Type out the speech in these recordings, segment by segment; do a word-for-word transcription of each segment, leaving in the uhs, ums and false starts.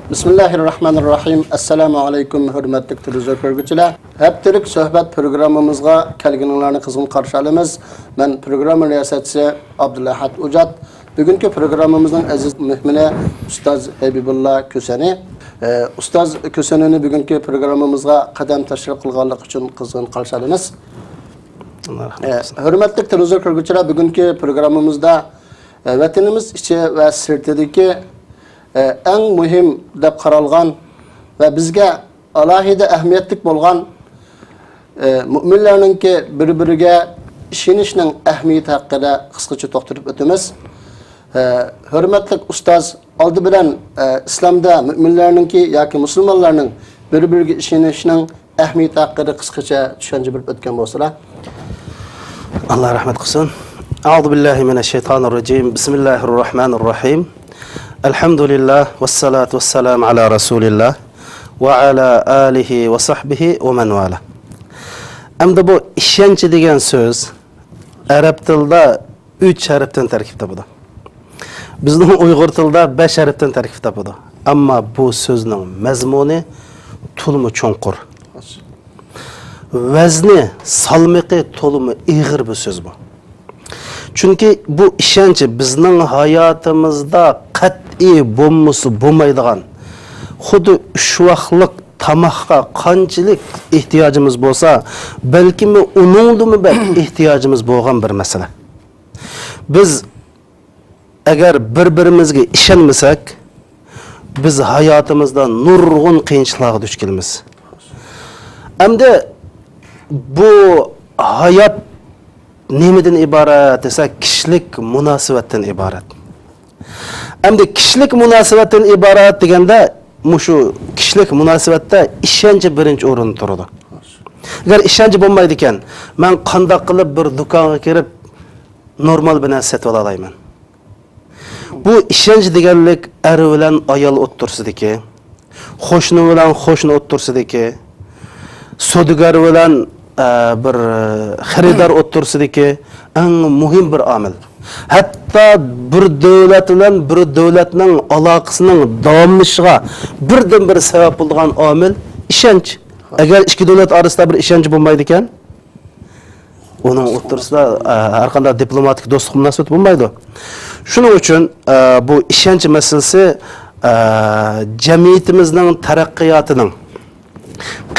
بىسمىللاھىررەھمانىررەھىم. ئەسسالامۇ ئەلەيكۇم، ھۆرمەتلىك تېلېۋىزور كۆرگۈچىلەر. ھەپتىلىك سۆھبەت پروگراممىمىزغا كەلگىنىڭلارنى قىزغىن قارشى ئالىمىز. مەن پروگرامما رىياسەتچىسى ئابدۇلئەھەد ئوجات. بۈگۈنكى پروگراممىمىزنىڭ ئەزىز مېھمىنى ئۇستاز ھەبىبۇللا كۆسەنى. ئە، ئۇستاز كۆسەنىنى بۈگۈنكى پروگراممىمىزغا قەدەم تەشرىپ قىلغانلىقى ئۈچۈن قىزغىن قارشى ئالىمىز. ئاللا رەھمەت ئە، قىلسۇن. ھۆرمەتلىك تېلېۋىزور كۆرگۈچىلەر، بۈگۈنكى پروگراممىمىزدا، ئە، ۋەتىنىمىز ئىچى ۋە سىرتىدىكى، ئە، ئەڭ مۇھىم دەپ قارالغان ۋە بىزگە ئالاھىدە ئەھمىيەتلىك بولغان، ئە، مۆمىنلەرنىڭكى بىر-بىرىگە ئىشىنىشنىڭ ئەھمىيىتى ھەققىدە قىسقىچە توختىلىپ ئۆتىمىز. ئە، ھۆرمەتلىك ئۇستاز، ئالدى بىلەن، ئە، ئىسلامدا مۆمىنلەرنىڭكى ياكى مۇسۇلمانلارنىڭ بىر-بىرىگە ئىشىنىشنىڭ ئەھمىيىتى ھەققىدە قىسقىچە چۈشەنچە بېرىپ ئۆتكەن بولسىلا. ئاللا رەھمەت قىلسۇن. أعوذ بالله من الشيطان الرجيم. بسم الله الرحمن الرحيم. الحمد لله والصلاة والسلام على رسول الله وعلى آله وصحبه ومن والاه. ئەمدى بۇ ئىشەنچ دېگەن سۆز ئەرەب تىلىدا ئۈچ ھەرپتىن تەركىب تاپىدۇ. بىزنىڭ ئۇيغۇر تىلىدا بەش ھەرپتىن تەركىب تاپىدۇ. ئەمما بۇ سۆزنىڭ مەزمۇنى تولىمۇ چوڭقۇر. ۋەزنى، سالمىقى تولىمۇ ئېغىر بىر سۆز بۇ. چۈنكى بۇ ئىشەنچ بىزنىڭ ھاياتىمىزدا قەتئىي بولمىسا بولمايدىغان، خۇددى ئۈچ ۋاقلىق تاماققا قانچىلىك ئېھتىياجىمىز بولسا، بەلكىمۇ ئۇنىڭدىنمۇ بەك ئېھتىياجىمىز بولغان بىر مەسىلە. بىز ئەگەر بىر-بىرىمىزگە ئىشەنمىسەك، بىز ھاياتىمىزدا نۇرغۇن قىيىنچىلىقلارغا دۇچ كېلىمىز. ئەمدى بۇ ھايات نېمىدىن ئىبارەت دېسە، كىشىلىك مۇناسىۋەتتىن ئىبارەت. ئەمدى كىشىلىك مۇناسىۋەتتىن ئىبارەت دېگەندە، مۇشۇ كىشىلىك مۇناسىۋەتتە ئىشەنچ بىرىنچى ئورۇندا تۇرىدۇ. ئەگەر ئىشەنچ بولمايدىكەن، مەن قانداق قىلىپ بىر دۇكانغا كىرىپ نورمال بىر نەرسە سېتىۋالالايمەن؟ بۇ ئىشەنچ دېگەنلىك ئەر بىلەن ئايال ئوتتۇرىسىدىكى، قوشنا بىلەن قوشنا ئوتتۇرىسىدىكى، سودىگەر بىلەن، ئە، بىر، ئە، خېرىدار ئوتتۇرىسىدىكى ئەڭ مۇھىم بىر ئامىل. ھەتتا بىر دۆلەت بىلەن بىر دۆلەتنىڭ ئالاقىسىنىڭ داۋاملىشىشىغا بىردىنبىر سەۋەب بولىدىغان ئامىل ئىشەنچ. ئەگەر ئىككى دۆلەت ئارىسىدا بىر ئىشەنچ بولمايدىكەن، ئۇنىڭ ئوتتۇرىسىدا، ئە، ھەرقانداق دىپلوماتىك دوستلۇق مۇناسىۋىتى بولمايدۇ. شۇنىڭ ئۈچۈن، ئە، بۇ ئىشەنچ مەسىلىسى، ئە، جەمئىيىتىمىزنىڭ تەرەققىياتىنىڭ،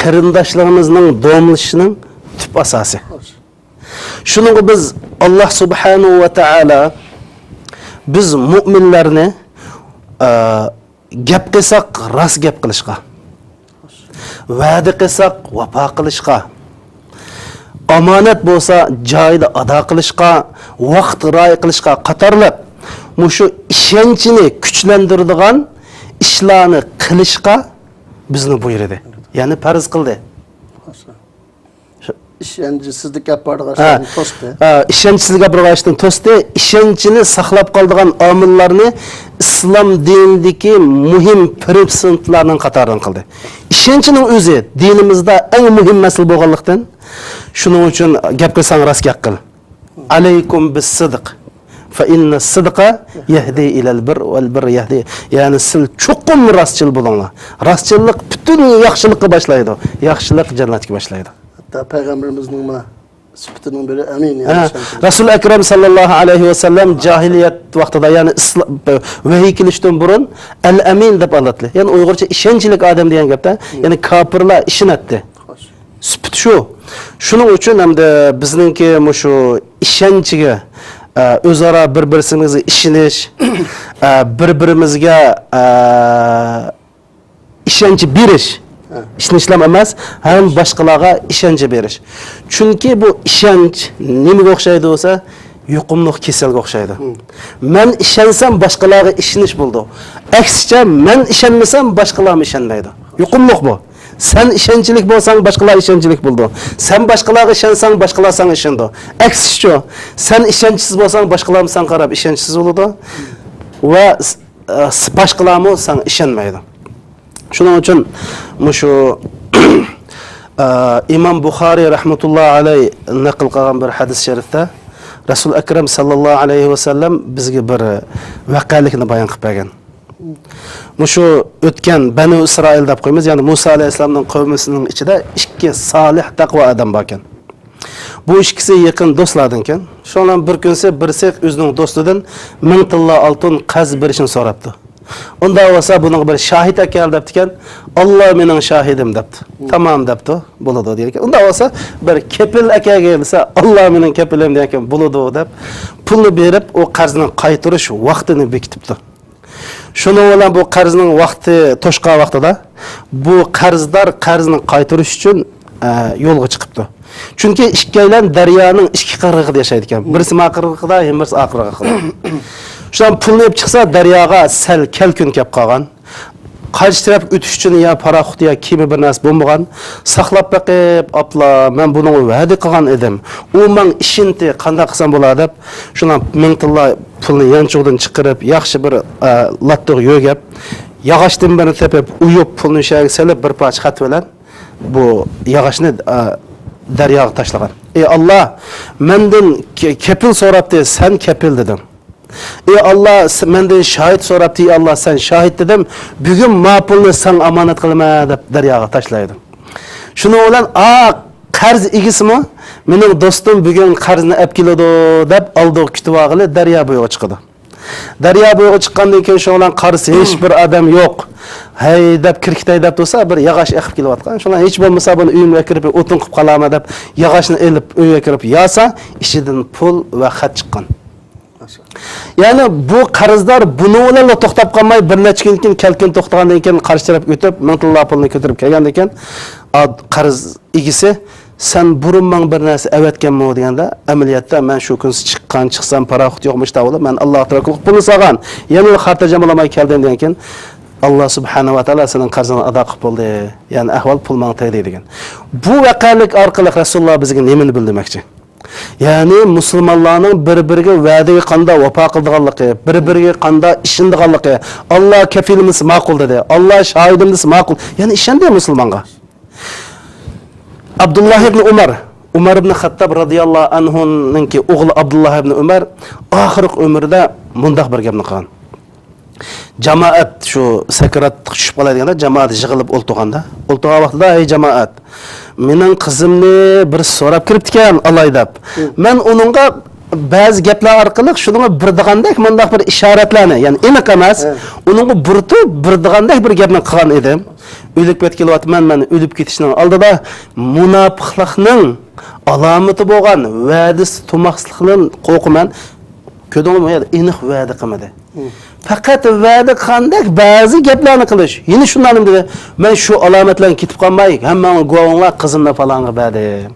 قېرىنداشلىرىمىزنىڭ داۋاملىشىشىنىڭ تۈپ ئاساسى. شۇنىڭغا بىز، ئاللا سۇبھانەھۇ ۋە تائالا بىز مۆمىنلەرنى، ئە، گەپ قىلساق راست گەپ قىلىشقا، ۋەدە قىلساق ۋاپا قىلىشقا، ئامانەت بولسا جايىدا ئادا قىلىشقا، ۋاقىتقا رىئايە قىلىشقا قاتارلىق مۇشۇ ئىشەنچنى كۈچلەندۈرىدىغان ئىشلارنى قىلىشقا بىزنى بۇيرۇدى. يەنى پەرز قىلدى. ئىشەنچسىزلىك ئەپ بارىدىغان ھە. ئىشلارنى توستى. ھە، ئىشەنچسىزلىك ئەپ بارىدىغان ئىشتىن توستى. ئىشەنچنى ساقلاپ قالىدىغان ئامىللارنى ئىسلام دىنىدىكى مۇھىم پىرىنسىپلارنىڭ قاتارىدىن قىلدى. ئىشەنچنىڭ ئۆزى دىنىمىزدا ئەڭ مۇھىم مەسىلە بولغانلىقتىن، شۇنىڭ ئۈچۈن گەپ قىلساڭ راست گەپ قىل. ئەلەيكۇم بىسسىدق. فەئىننەسسىدقە يەھدى ئىلەل بىر ۋەل بىر يەھدى. يەنى سىل چوقۇم راستچىل بولۇڭلار. راستچىللىق پۈتۈن ياخشىلىققا باشلايدۇ. ياخشىلىق جەننەتكە باشلايدۇ. ھەتتا پەيغەمبىرىمىزنىڭمۇ سۈپىتىنىڭ بىرى ئەمىن، يەنى ھە، ئىشەنچ. رەسۇل ئەكرەم ساللاللاھۇ ئەلەيھى ۋەسەللەم جاھىلىيەت ۋاقتىدا، يەنى ئىسلا-، ۋەھىي كېلىشتىن بۇرۇن ئەل ئەمىن دەپ ئاتىلاتتى. يەنى ئۇيغۇرچە ئىشەنچلىك ئادەم دېگەن گەپتە، يەنى كاپىرلار ئىشىنەتتى. خوش. سۈپىتى شۇ. شۇنىڭ ئۈچۈن ھەمدە بىزنىڭكى مۇشۇ ئىشەنچىگە، ئە، ئۆزئارا بىر-بىرىمىزگە ئىشىنىش، ئە، بىر-بىرىمىزگە، ئە، ئىشەنچ بېرىش. ھە. ئىشىنىشلام ئەمەس، ھەم باشقىلارغا ئىشەنچ بېرىش. چۈنكى بۇ ئىشەنچ نېمىگە ئوخشايدۇ دېسە، يۇقۇملۇق كېسەلگە ئوخشايدۇ. ھىم. مەن ئىشەنسەم، باشقىلارغا ئىشىنىش بولىدۇ. ئەكسىچە، مەن ئىشەنمىسەم، باشقىلارمۇ ئىشەنمەيدۇ. يۇقۇملۇق بۇ. سەن ئىشەنچلىك بولساڭ، باشقىلار ئىشەنچلىك بولىدۇ. سەن باشقىلارغا ئىشەنسەڭ، باشقىلار ساڭا ئىشىنىدۇ. ئەكسىچۇ، سەن ئىشەنچسىز بولساڭ، باشقىلارمۇ ساڭا قاراپ ئىشەنچسىز بولىدۇ. ۋە س-، ئە، س-، باشقىلارمۇ ساڭا ئىشەنمەيدۇ. شۇنىڭ ئۈچۈن مۇشۇ، ئە، ئىمام بۇخارىي رەھمەتۇللاھى ئەلەيھ نەقىل قىلغان بىر ھەدىس شەرىپتە رەسۇل ئەكرەم ساللاللاھۇ ئەلەيھى ۋەسەللەم بىزگە بىر ۋەقەلىكنى بايان قىلىپ بەرگەن. مۇشۇ ئۆتكەن بەنۇ ئىسرائىل دەپ قويىمىز، يەنى مۇسا ئەلەيھىسسالامنىڭ قەۋمىنىڭ ئىچىدە ئىككى سالىھ، تەقۋا ئادەم باركەن. بۇ ئىككىسى يېقىن دوستلاردىن ئىكەن. شۇنىڭ بىر كۈنسى بىرسى ئۆزىنىڭ دوستىدىن مىڭ تىللا ئالتۇن قەرز بېرىشنى سوراپتۇ. ئۇنداق بولسا بۇنىڭغا بىر شاھىت ئەكەل دەپتىكەن. ئاللا مېنىڭ شاھىدىم دەپتۇ. تامام دەپتۇ. بولىدۇ دېگەن. ئۇنداق بولسا بىر كېپىل ئەكەلگەي دېسە، ئاللا مېنىڭ كېپىلىم دېگەن. بولىدۇ دەپ پۇلنى بېرىپ ئۇ قەرزنىڭ قايتۇرۇش ۋاقتىنى بېكىتىپتۇ. شۇنىڭ بىلەن بۇ قەرزنىڭ ۋاقتى توشقان ۋاقتىدا بۇ قەرزدار قەرزنى قايتۇرۇش ئۈچۈن، ئە، يولغا چىقىپتۇ. چۈنكى ئىككىيلەن دەريانىڭ ئىككى قىرغىقىدا ياشايدىكەن. بىرسى ما قىرغىقىدا، يەنە بىرسى ئا قىرغىقىدا. شۇنداق پۇلنى ئېلىپ چىقسا، دەرياغا سەل كەلكۈن كەپ قالغان. قارشى تەرەپكە ئۆتۈش ئۈچۈن يا پاراخوت يا كېمە بىر نەرسە بولمىغان. ساقلاپ بېقىپ، ئاپلا، مەن بۇنىڭغا ۋەدە قىلغان ئىدىم. ئۇ ماڭا ئىشىنتى، قانداق قىلسام بولا دەپ، شۇنداق مىڭ تىللا پۇلنى يانچۇقىدىن چىقىرىپ، ياخشى بىر، ئە، لاتتىغا يۆگەپ، ياغاچتىن بىرنى تېپىپ، ئويۇپ، پۇلنى شۇ يەرگە سېلىپ، بىر پارچە خەت بىلەن بۇ ياغاچنى، ئە، دەرياغا تاشلىغان. ئى ئاللا، مەندىن كە-، كېپىل سوراپتى، سەن كېپىل دېدىڭ. ئى ئاللا، س-، مەندىن شاھىت سوراپتى، ئى ئاللا، سەن شاھىت دېدىم. بۈگۈن ما پۇلنى ساڭا ئامانەت قىلىمەن دەپ دەرياغا تاشلايدۇ. شۇنىڭ بىلەن ئا قەرز ئىگىسىمۇ مېنىڭ دوستۇم بۈگۈن قەرزنى ئەپ كېلىدۇ دەپ ئالدىغا كۈتۈۋالغىلى دەريا بويىغا چىقىدۇ. دەريا بويىغا چىققاندىن كېيىن شۇنىڭ بىلەن قارىسا ھېچ بىر ئادەم يوق. ھەي دەپ كىركىتەي دەپ تۇرسا بىر ياغاچ ئېقىپ كېلىۋاتقان. شۇنىڭ بىلەن ھېچ بولمىسا بۇنى ئۆيۈمگە كىرىپ ئوتۇن قىلىپ قالامەن دەپ ياغاچنى ئېلىپ ئۆيگە كىرىپ ياسا ئىچىدىن پۇل ۋە خەت چىققان. يەنى بۇ قەرزدار بۇنىڭ بىلەنلا توختاپ قالماي، بىر نەچچە كۈندىن كېيىن كەلكۈن توختىغاندىن كېيىن قارشى تەرەپكە ئۆتۈپ، مىڭ تىللا پۇلنى كۆتۈرۈپ كەلگەندىن كېيىن، ئا، قەرز ئىگىسى، سەن بۇرۇن ماڭا بىر نەرسە ئەۋەتكەنمۇ دېگەندە، ئەمەلىيەتتە مەن شۇ كۈنسى چىققان، چىقسام پاراخوت يوقمۇش، داۋۇلۇپ، مەن ئاللا تەۋەككۈل قىلىپ پۇلنى سالغان، يەنىلا خاتىرجەم بولالماي كەلدىم دېگەن كېيىن، ئاللا سۇبھانەھۇ ۋە تائالا سېنىڭ قەرزىڭنى ئادا قىلىپ بولدى، يەنى ئەھۋال پۇل ماڭا تەگدى دېگەن. بۇ ۋەقەلىك ئارقىلىق رەسۇلۇللا بىزگە نېمىنى بىلدۈرمەكچى؟ يەنى مۇسۇلمانلارنىڭ بىر-بىرىگە ۋەدىگە قاندا ۋاپا قىلىدىغانلىقى، بىر-بىرىگە قاندا ئىشىنىدىغانلىقى، ئاللا كەپىلىم دېسە ماقۇل دېدى، ئاللا شاھىدىم دېسە ماقۇل. يەنى ئىشەندى مۇسۇلمانغا. ئابدۇللا ئىبن ئۇمەر، ئۇمەر ئىبن خەتتاب رازىياللاھۇ ئەنھۇنىڭكى ئوغلى ئابدۇللا ئىبن ئۇمەر ئاخىرقى ئۆمرىدە مۇنداق بىر گەپنى قىلغان. جامائەت شۇ سەكراتقا چۈشۈپ قالاي دېگەندە، جامائەت يىغىلىپ ئولتۇرغاندا، ئولتۇرغان ۋاقتىدا، ئەي جامائەت، مېنىڭ قىزىمنى بىرسى سوراپ كىرىپتىكەن، ئالاي دەپ. مەن ئۇنىڭغا بەزى گەپلەر ئارقىلىق شۇنىڭغا بېرىدىغاندەك مۇنداق بىر ئىشارەتلەرنى، يەنى ئېنىق ئەمەس، ئۇنىڭغا بېرىدىغاندەك بىر گەپنى قىلغان ئىدىم. ئۆلۈپ كېتىۋاتىمەن، مەن ئۆلۈپ كېتىشنىڭ ئالدىدا مۇناپىقلىقنىڭ ئالامىتى بولغان ۋەدىسى تۇتماسلىقتىن قورقىمەن. كۆردۈڭمۇ، بۇ يەردە ئېنىق ۋەدە قىلمىدى. پەقەت ۋەدە قىلغاندەك بەزى گەپلەرنى قىلىش. يەنە شۇنداق نېمە دېدى؟ مەن شۇ ئالامەتلەرنى كېتىپ قالماي، ھەممىڭلار گۇۋاھىڭلار، قىزىمنى پالانغا بەردىم.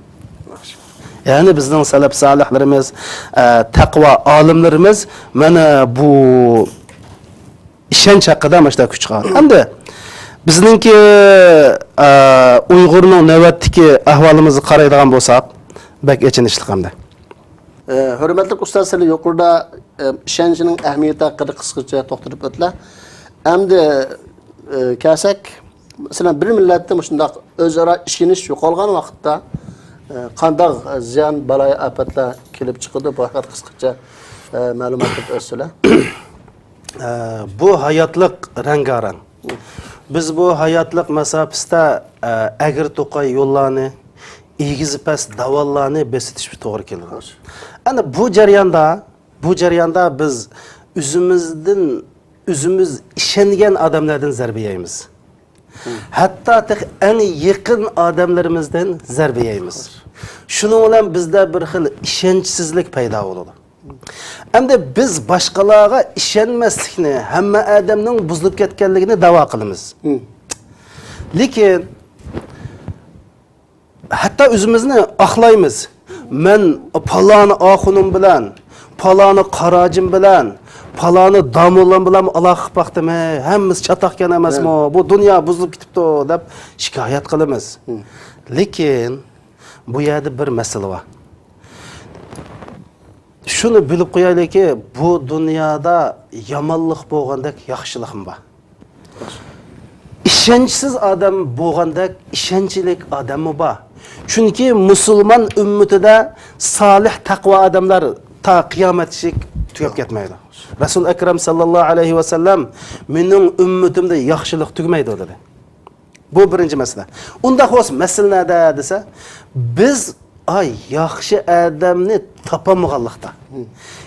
يەنى بىزنىڭ سەلەپ سالىھلىرىمىز، ئە، تەقۋا ئالىملىرىمىز مانا بۇ ئىشەنچ ھەققىدە مانا شۇنداق كۈچ چىقارغان. ئەمدى بىزنىڭكى، ئە، ئۇيغۇرنىڭ نۆۋەتتىكى ئەھۋالىمىزغا قارايدىغان بولساق، بەك ئېچىنىشلىق ئەمدى. ئە، ھۆرمەتلىك ئۇستاز، سىلەر يۇقىرىدا، ئە، ئىشەنچنىڭ ئەھمىيىتى ھەققىدە قىسقىچە توختىلىپ ئۆتتىلەر. ئەمدى، ئە، كەلسەك، مەسىلەن، بىر مىللەتتە مۇشۇنداق ئۆزئارا ئىشىنىش يوقالغان ۋاقىتتا، ئە، قانداق زىيان، بالايىئاپەتلەر كېلىپ چىقىدۇ؟ بۇ ھەققىدە قىسقىچە، ئە، مەلۇمات بېرىپ ئۆتسىلەر. ئە، بۇ ھاياتلىق رەڭگارەڭ. بىز بۇ ھاياتلىق مەساپىسىدە، ئە، ئەگرى-توقاي يوللارنى، ئېگىز-پەس داۋانلارنى بېسىۋېتىش توغرا كېلىدۇ. ئەنە بۇ جەرياندا، بۇ جەرياندا بىز ئۆزىمىزدىن، ئۆزىمىز ئىشەنگەن ئادەملەردىن زەربە يەيمىز. ھەتتا تېخى ئەڭ يېقىن ئادەملىرىمىزدىن زەربە يەيمىز. شۇنىڭ بىلەن بىزدە بىر خىل ئىشەنچسىزلىك پەيدا بولىدۇ. ئەمدى بىز باشقىلارغا ئىشەنمەسلىكنى، ھەممە ئادەمنىڭ بۇزۇلۇپ كەتكەنلىكىنى دەۋا قىلىمىز. لېكىن ھەتتا ئۆزىمىزنى ئاقلايمىز. مەن پالانى ئاخۇنۇم بىلەن، پالانى قاراجىم بىلەن، پالانى داموللام بىلەن ئالاقە قىلىپ باقتىم، ھەي، ھەممىسى چاتاقكەن ئەمەسمۇ؟ بۇ دۇنيا بۇزۇلۇپ كېتىپتۇ دەپ شىكايەت قىلىمىز. لېكىن بۇ يەردە بىر مەسىلە بار. شۇنى بىلىپ قويايلىكى، بۇ دۇنيادا يامانلىق بولغاندەك ياخشىلىقمۇ بار. ئىشەنچسىز ئادەم بولغاندەك ئىشەنچلىك ئادەممۇ بار. چۈنكى مۇسۇلمان ئۈممىتىدە سالىھ، تەقۋا ئادەملەر تا قىيامەتچىلىك تۈگەپ كەتمەيدۇ. رەسۇل ئەكرەم ساللاللاھۇ ئەلەيھى ۋەسەللەم، مېنىڭ ئۈممىتىمدە ياخشىلىق تۈگىمەيدۇ، دېدى. بۇ بىرىنچى مەسىلە. ئۇنداق بولسا، مەسىلە نەدە دېسە، بىز، ئاي، ياخشى ئادەمنى تاپالمىغانلىقتا،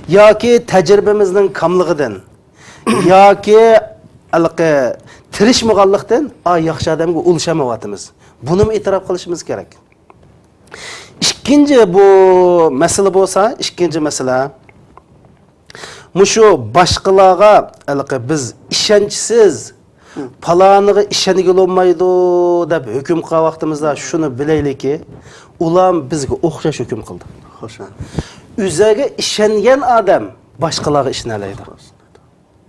ياكى تەجرىبىمىزنىڭ كاملىقىدىن، ياكى ھېلىقى تىرىشمىغانلىقتىن، ئاي، ياخشى ئادەمگە ئۇلىشالمايۋاتىمىز. بۇنىمۇ ئېتىراپ قىلىشىمىز كېرەك. ئىككىنچى بۇ مەسىلە بولسا، ئىككىنچى مەسىلە، مۇشۇ باشقىلارغا ھېلىقى بىز ئىشەنچسىز، پالانىغا ئىشەنگىلى بولمايدۇ دەپ ھۆكۈم قىلغان ۋاقتىمىزدا شۇنى بىلەيلىكى، ئۇلار بىزگە ئوخشاش ھۆكۈم قىلىدۇ. خوش، ھە. ئۆزىگە ئىشەنگەن ئادەم باشقىلارغا ئىشىنەلەيدۇ.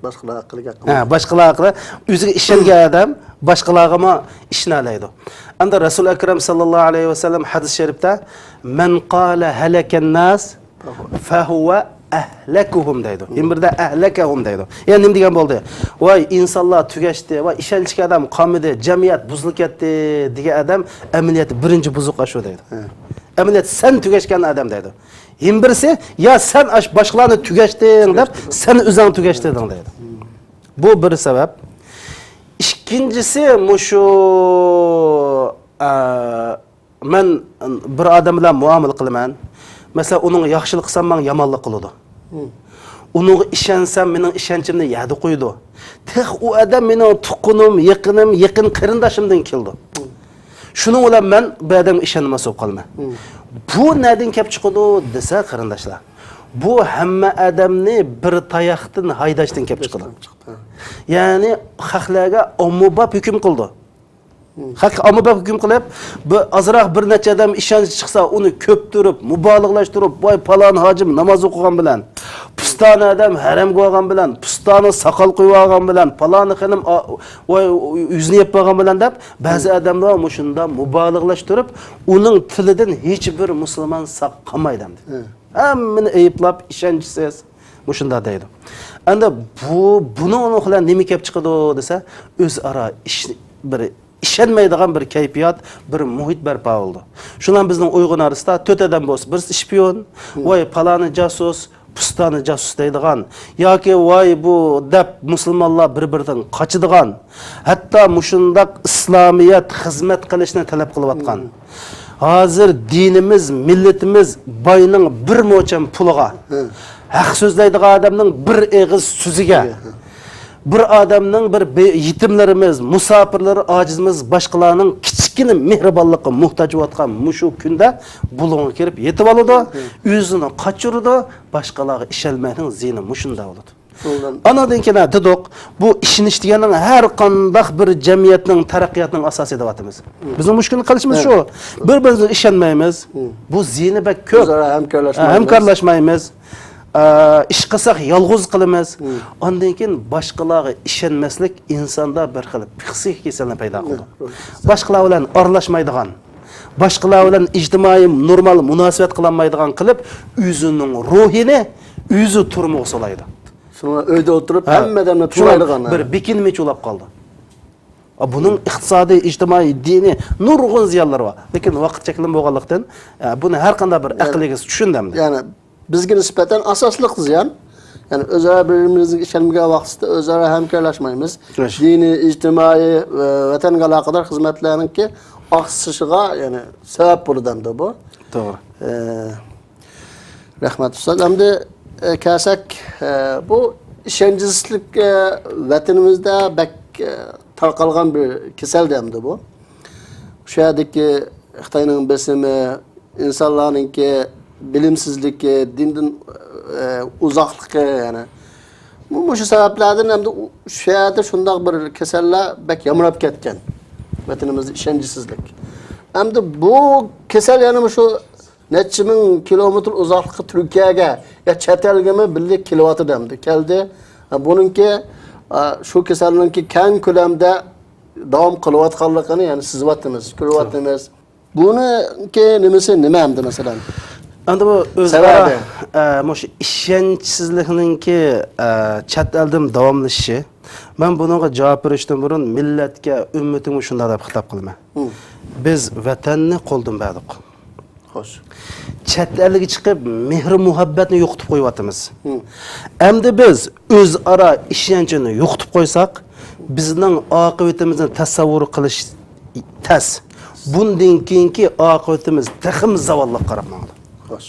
باشقىلار ھەققىدە گەپ ھە، قىلمايدۇ. باشقىلار ھەققىدە، ئۆزىگە ئىشەنگەن ئادەم باشقىلارغىمۇ ئىشىنەلەيدۇ. ئەمدى رەسۇل ئەكرەم ساللاللاھۇ ئەلەيھى ۋەسەللەم ھەدىس شەرىپتە، مەن قالە ھەلەكەن ناس فەھۇۋە ئەھلەكۇھۇم دەيدۇ. يەنە بىردە ئەھلەكەھۇم دەيدۇ. يەنى نېمە دېگەن بولدى؟ ۋاي، ئىنسانلار تۈگەشتى، ۋاي، ئىشەنچلىك ئادەم قالمىدى، جەمئىيەت بۇزۇلۇپ كەتتى دېگەن ئادەم ئەمەلىيەتتە بىرىنچى بۇزۇق ئاشۇ دەيدۇ. ھە. ئەمەلىيەتتە سەن تۈگەشكەن ئادەم دەيدۇ. يەنە بىرسى، يا سەن ئاش-، باشقىلارنى تۈگەشتىڭ دەپ، سەن ئۆزۈڭ تۈگەشتىڭ دەيدۇ. بۇ بىر سەۋەب. ئىككىنچىسى، مۇشۇ، ئە، مەن بىر ئادەم بىلەن مۇئامىلە قىلىمەن. مەسىلەن، ئۇنىڭغا ياخشىلىق قىلسام، ماڭا يامانلىق قىلىدۇ. ئۇنىڭغا ئىشەنسەم، مېنىڭ ئىشەنچىمنى يەردە قويىدۇ. تېخى ئۇ ئادەم مېنىڭ تۇغقىنىم، يېقىنىم، يېقىن قېرىنداشىمدىن كېلىدۇ. شۇنىڭ بىلەن مەن بۇ ئادەمگە ئىشەنمەس بولۇپ قالىمەن. بۇ نەدىن كەپ چىقىدۇ دېسە، قېرىنداشلار، بۇ ھەممە ئادەمنى بىر تاياقتىن ھايداشتىن كەپ چىقىدۇ. يەنى خەقلەرگە ئاممىباب ھۆكۈم قىلىدۇ. خەققە ئاممىباب ھۆكۈم قىلىپ، بىر ئازراق بىر نەچچە ئادەم ئىشەنچ چىقسا، ئۇنى كۆپتۈرۈپ، مۇبالىغىلەشتۈرۈپ، ۋاي، پالان ھاجىم ناماز ئوقۇغان بىلەن، پۇستانە ئادەم ھەرەمگە بارغان بىلەن، پۇستانە ساقال قويۇۋالغان بىلەن، پالانى خېنىم، ئا، ۋاي، يۈزىنى يېپىپ بارغان بىلەن دەپ، بەزى ئادەملەر مۇشۇنداق مۇبالىغىلەشتۈرۈپ، ئۇنىڭ تىلىدىن ھېچبىر مۇسۇلمان ساق قالمايدۇ ئەمدى. ھەممىنى ئەيىبلاپ، ئىشەنچسىز، مۇشۇنداق دەيدۇ. ئەمدى بۇ، بۇنىڭ بىلەن نېمە كەپ چىقىدۇ دېسە، ئۆزئارا ئىش، بىر ئىشەنمەيدىغان بىر كەيپىيات، بىر مۇھىت بەرپا بولىدۇ. شۇنىڭ بىزنىڭ ئۇيغۇر ئارىسىدا تۆت ئادەم بولسا، بىرسى شپىيون، ۋاي، پالانى جاسۇس، پۇستانى جاسۇس دەيدىغان ياكى ۋاي بۇ دەپ مۇسۇلمانلار بىر-بىرىدىن قاچىدىغان، ھەتتا مۇشۇنداق ئىسلامىيەت خىزمەت قىلىشنى تەلەپ قىلىۋاتقان، ھازىر دىنىمىز، مىللىتىمىز باينىڭ بىر موچەن پۇلىغا، ھەق سۆزلەيدىغان ئادەمنىڭ بىر ئېغىز سۆزىگە، بىر ئادەمنىڭ بىر بې-، يېتىملىرىمىز، مۇساپىرلىرى، ئاجىزىمىز، باشقىلارنىڭ كىچىككىنە مېھرىبانلىققا موھتاج بولۇۋاتقان مۇشۇ كۈندە بۇلۇڭغا كىرىپ يېتىۋالىدۇ، ئۆزىنى قاچۇرىدۇ، باشقىلارغا ئىشەنمەينىڭ زىيىنى مۇشۇنداق بولىدۇ. ئانىڭدىن كېيىن دېدۇق، بۇ ئىشىنىش دېگەننىڭ ھەر قانداق بىر جەمئىيەتنىڭ تەرەققىياتىنىڭ ئاساسى دەۋاتىمىز. بىزنىڭ مۈشكۈلنى قىلىشىمىز شۇ. بىر-بىرىمىزگە ئىشەنمەيمىز. بۇ زىيىنى بەك كۆپ. ئۆزئارا ھەمكارلاشمايمىز. ھەمكارلاشمايمىز. ئە، ئىش قىلساق يالغۇز قىلىمىز. ئاندىن كېيىن باشقىلارغا ئىشەنمەسلىك ئىنساندا بىر خىل پسىخىك كېسەلنى پەيدا قىلىدۇ. باشقىلار بىلەن ئارىلاشمايدىغان، باشقىلار بىلەن ئىجتىمائىي نورمال مۇناسىۋەت قىلالمايدىغان قىلىپ، ئۆزىنىڭ روھىنى ئۆزى تۈرمىگە سولايدۇ. شۇڭا ئۆيدە ئولتۇرۇپ ھەممە ئادەمنى تىللايدىغان. بىر بېكىنمىچ بولاپ قالدى. بۇنىڭ ئىقتىسادىي، ئىجتىمائىي، دىنىي نۇرغۇن زىيانلىرى بار. لېكىن ۋاقىت چەكلىمە بولغانلىقتىن، ئە، بۇنى ھەر قانداق بىر ئەقىل ئىگىسى چۈشىنىدۇ ئەمدى. يەنى بىزگە نىسبەتەن ئاساسلىق زىيان. يەنى ئۆزئارا بىر-بىرىمىزگە ئىشەنمىگەن ۋاقتىدا ئۆزئارا ھەمكارلاشمايمىز. دىنىي، ئىجتىمائىي، ۋە ۋەتەنگە ئالاقىدار خىزمەتلەرنىڭكى ئاقسىشىغا، يەنى سەۋەب بولىدۇ ئەمدى بۇ. توغرا. ئە، رەھمەت ئۇستاز. ئەمدى، ئە، كەلسەك، ئە، بۇ ئىشەنچسىزلىك، ئە، ۋەتىنىمىزدە بەك، ئە، تارقالغان بىر كېسەل ئەمدى بۇ. شۇ يەردىكى خىتاينىڭ بېسىمى، ئىنسانلارنىڭكى بىلىمسىزلىكى، دىندىن، ئە، ئۇزاقلىقى، يەنى مۇ-، مۇشۇ سەۋەبلەردىن ئەمدى ئۇ، شۇ يەردە شۇنداق بىر كېسەللەر بەك يامراپ كەتكەن. ۋەتىنىمىزدە ئىشەنچسىزلىك. ئەمدى بۇ كېسەل يەنە مۇشۇ نەچچە مىڭ كىلومېتىر ئۇزاقلىققا تۈركىيەگە يا چەت ئەلگىمۇ بىللە كېلىۋاتىدۇ ئەمدى. كەلدى. بۇنىڭكى، ئا، شۇ كېسەلنىڭكى كەڭ كۆلەمدە داۋام قىلىۋاتقانلىقىنى يەنە سېزىۋاتىمىز، كۆرۈۋاتىمىز. بۇنىڭكى نېمىسى نېمە ئەمدى مەسىلەن؟ ئەمدى بۇ ئۆزئارا، سەۋەبى؟ ئە، مۇشۇ ئىشەنچسىزلىكنىڭكى، ئە، چەت ئەلدىمۇ داۋاملىشىشى. مەن بۇنىڭغا جاۋاب بېرىشتىن بۇرۇن مىللەتكە، ئۈممىتىمگە شۇنداق دەپ خىتاب قىلىمەن. بىز ۋەتەننى قولدىن بەردۇق. چەت ئەلگە چىقىپ، مېھرى مۇھەببەتنى يوقىتىپ قويۇۋاتىمىز. مم. ئەمدى بىز ئۆزئارا ئىشەنچنى يوقىتىپ قويساق، بىزنىڭ ئاقىۋىتىمىزنى تەسەۋۋۇر قىلىش تەس. بۇندىن كېيىنكى ئاقىۋىتىمىز تېخىمۇ زاۋاللىققا قاراپ ماڭىدۇ. خوش.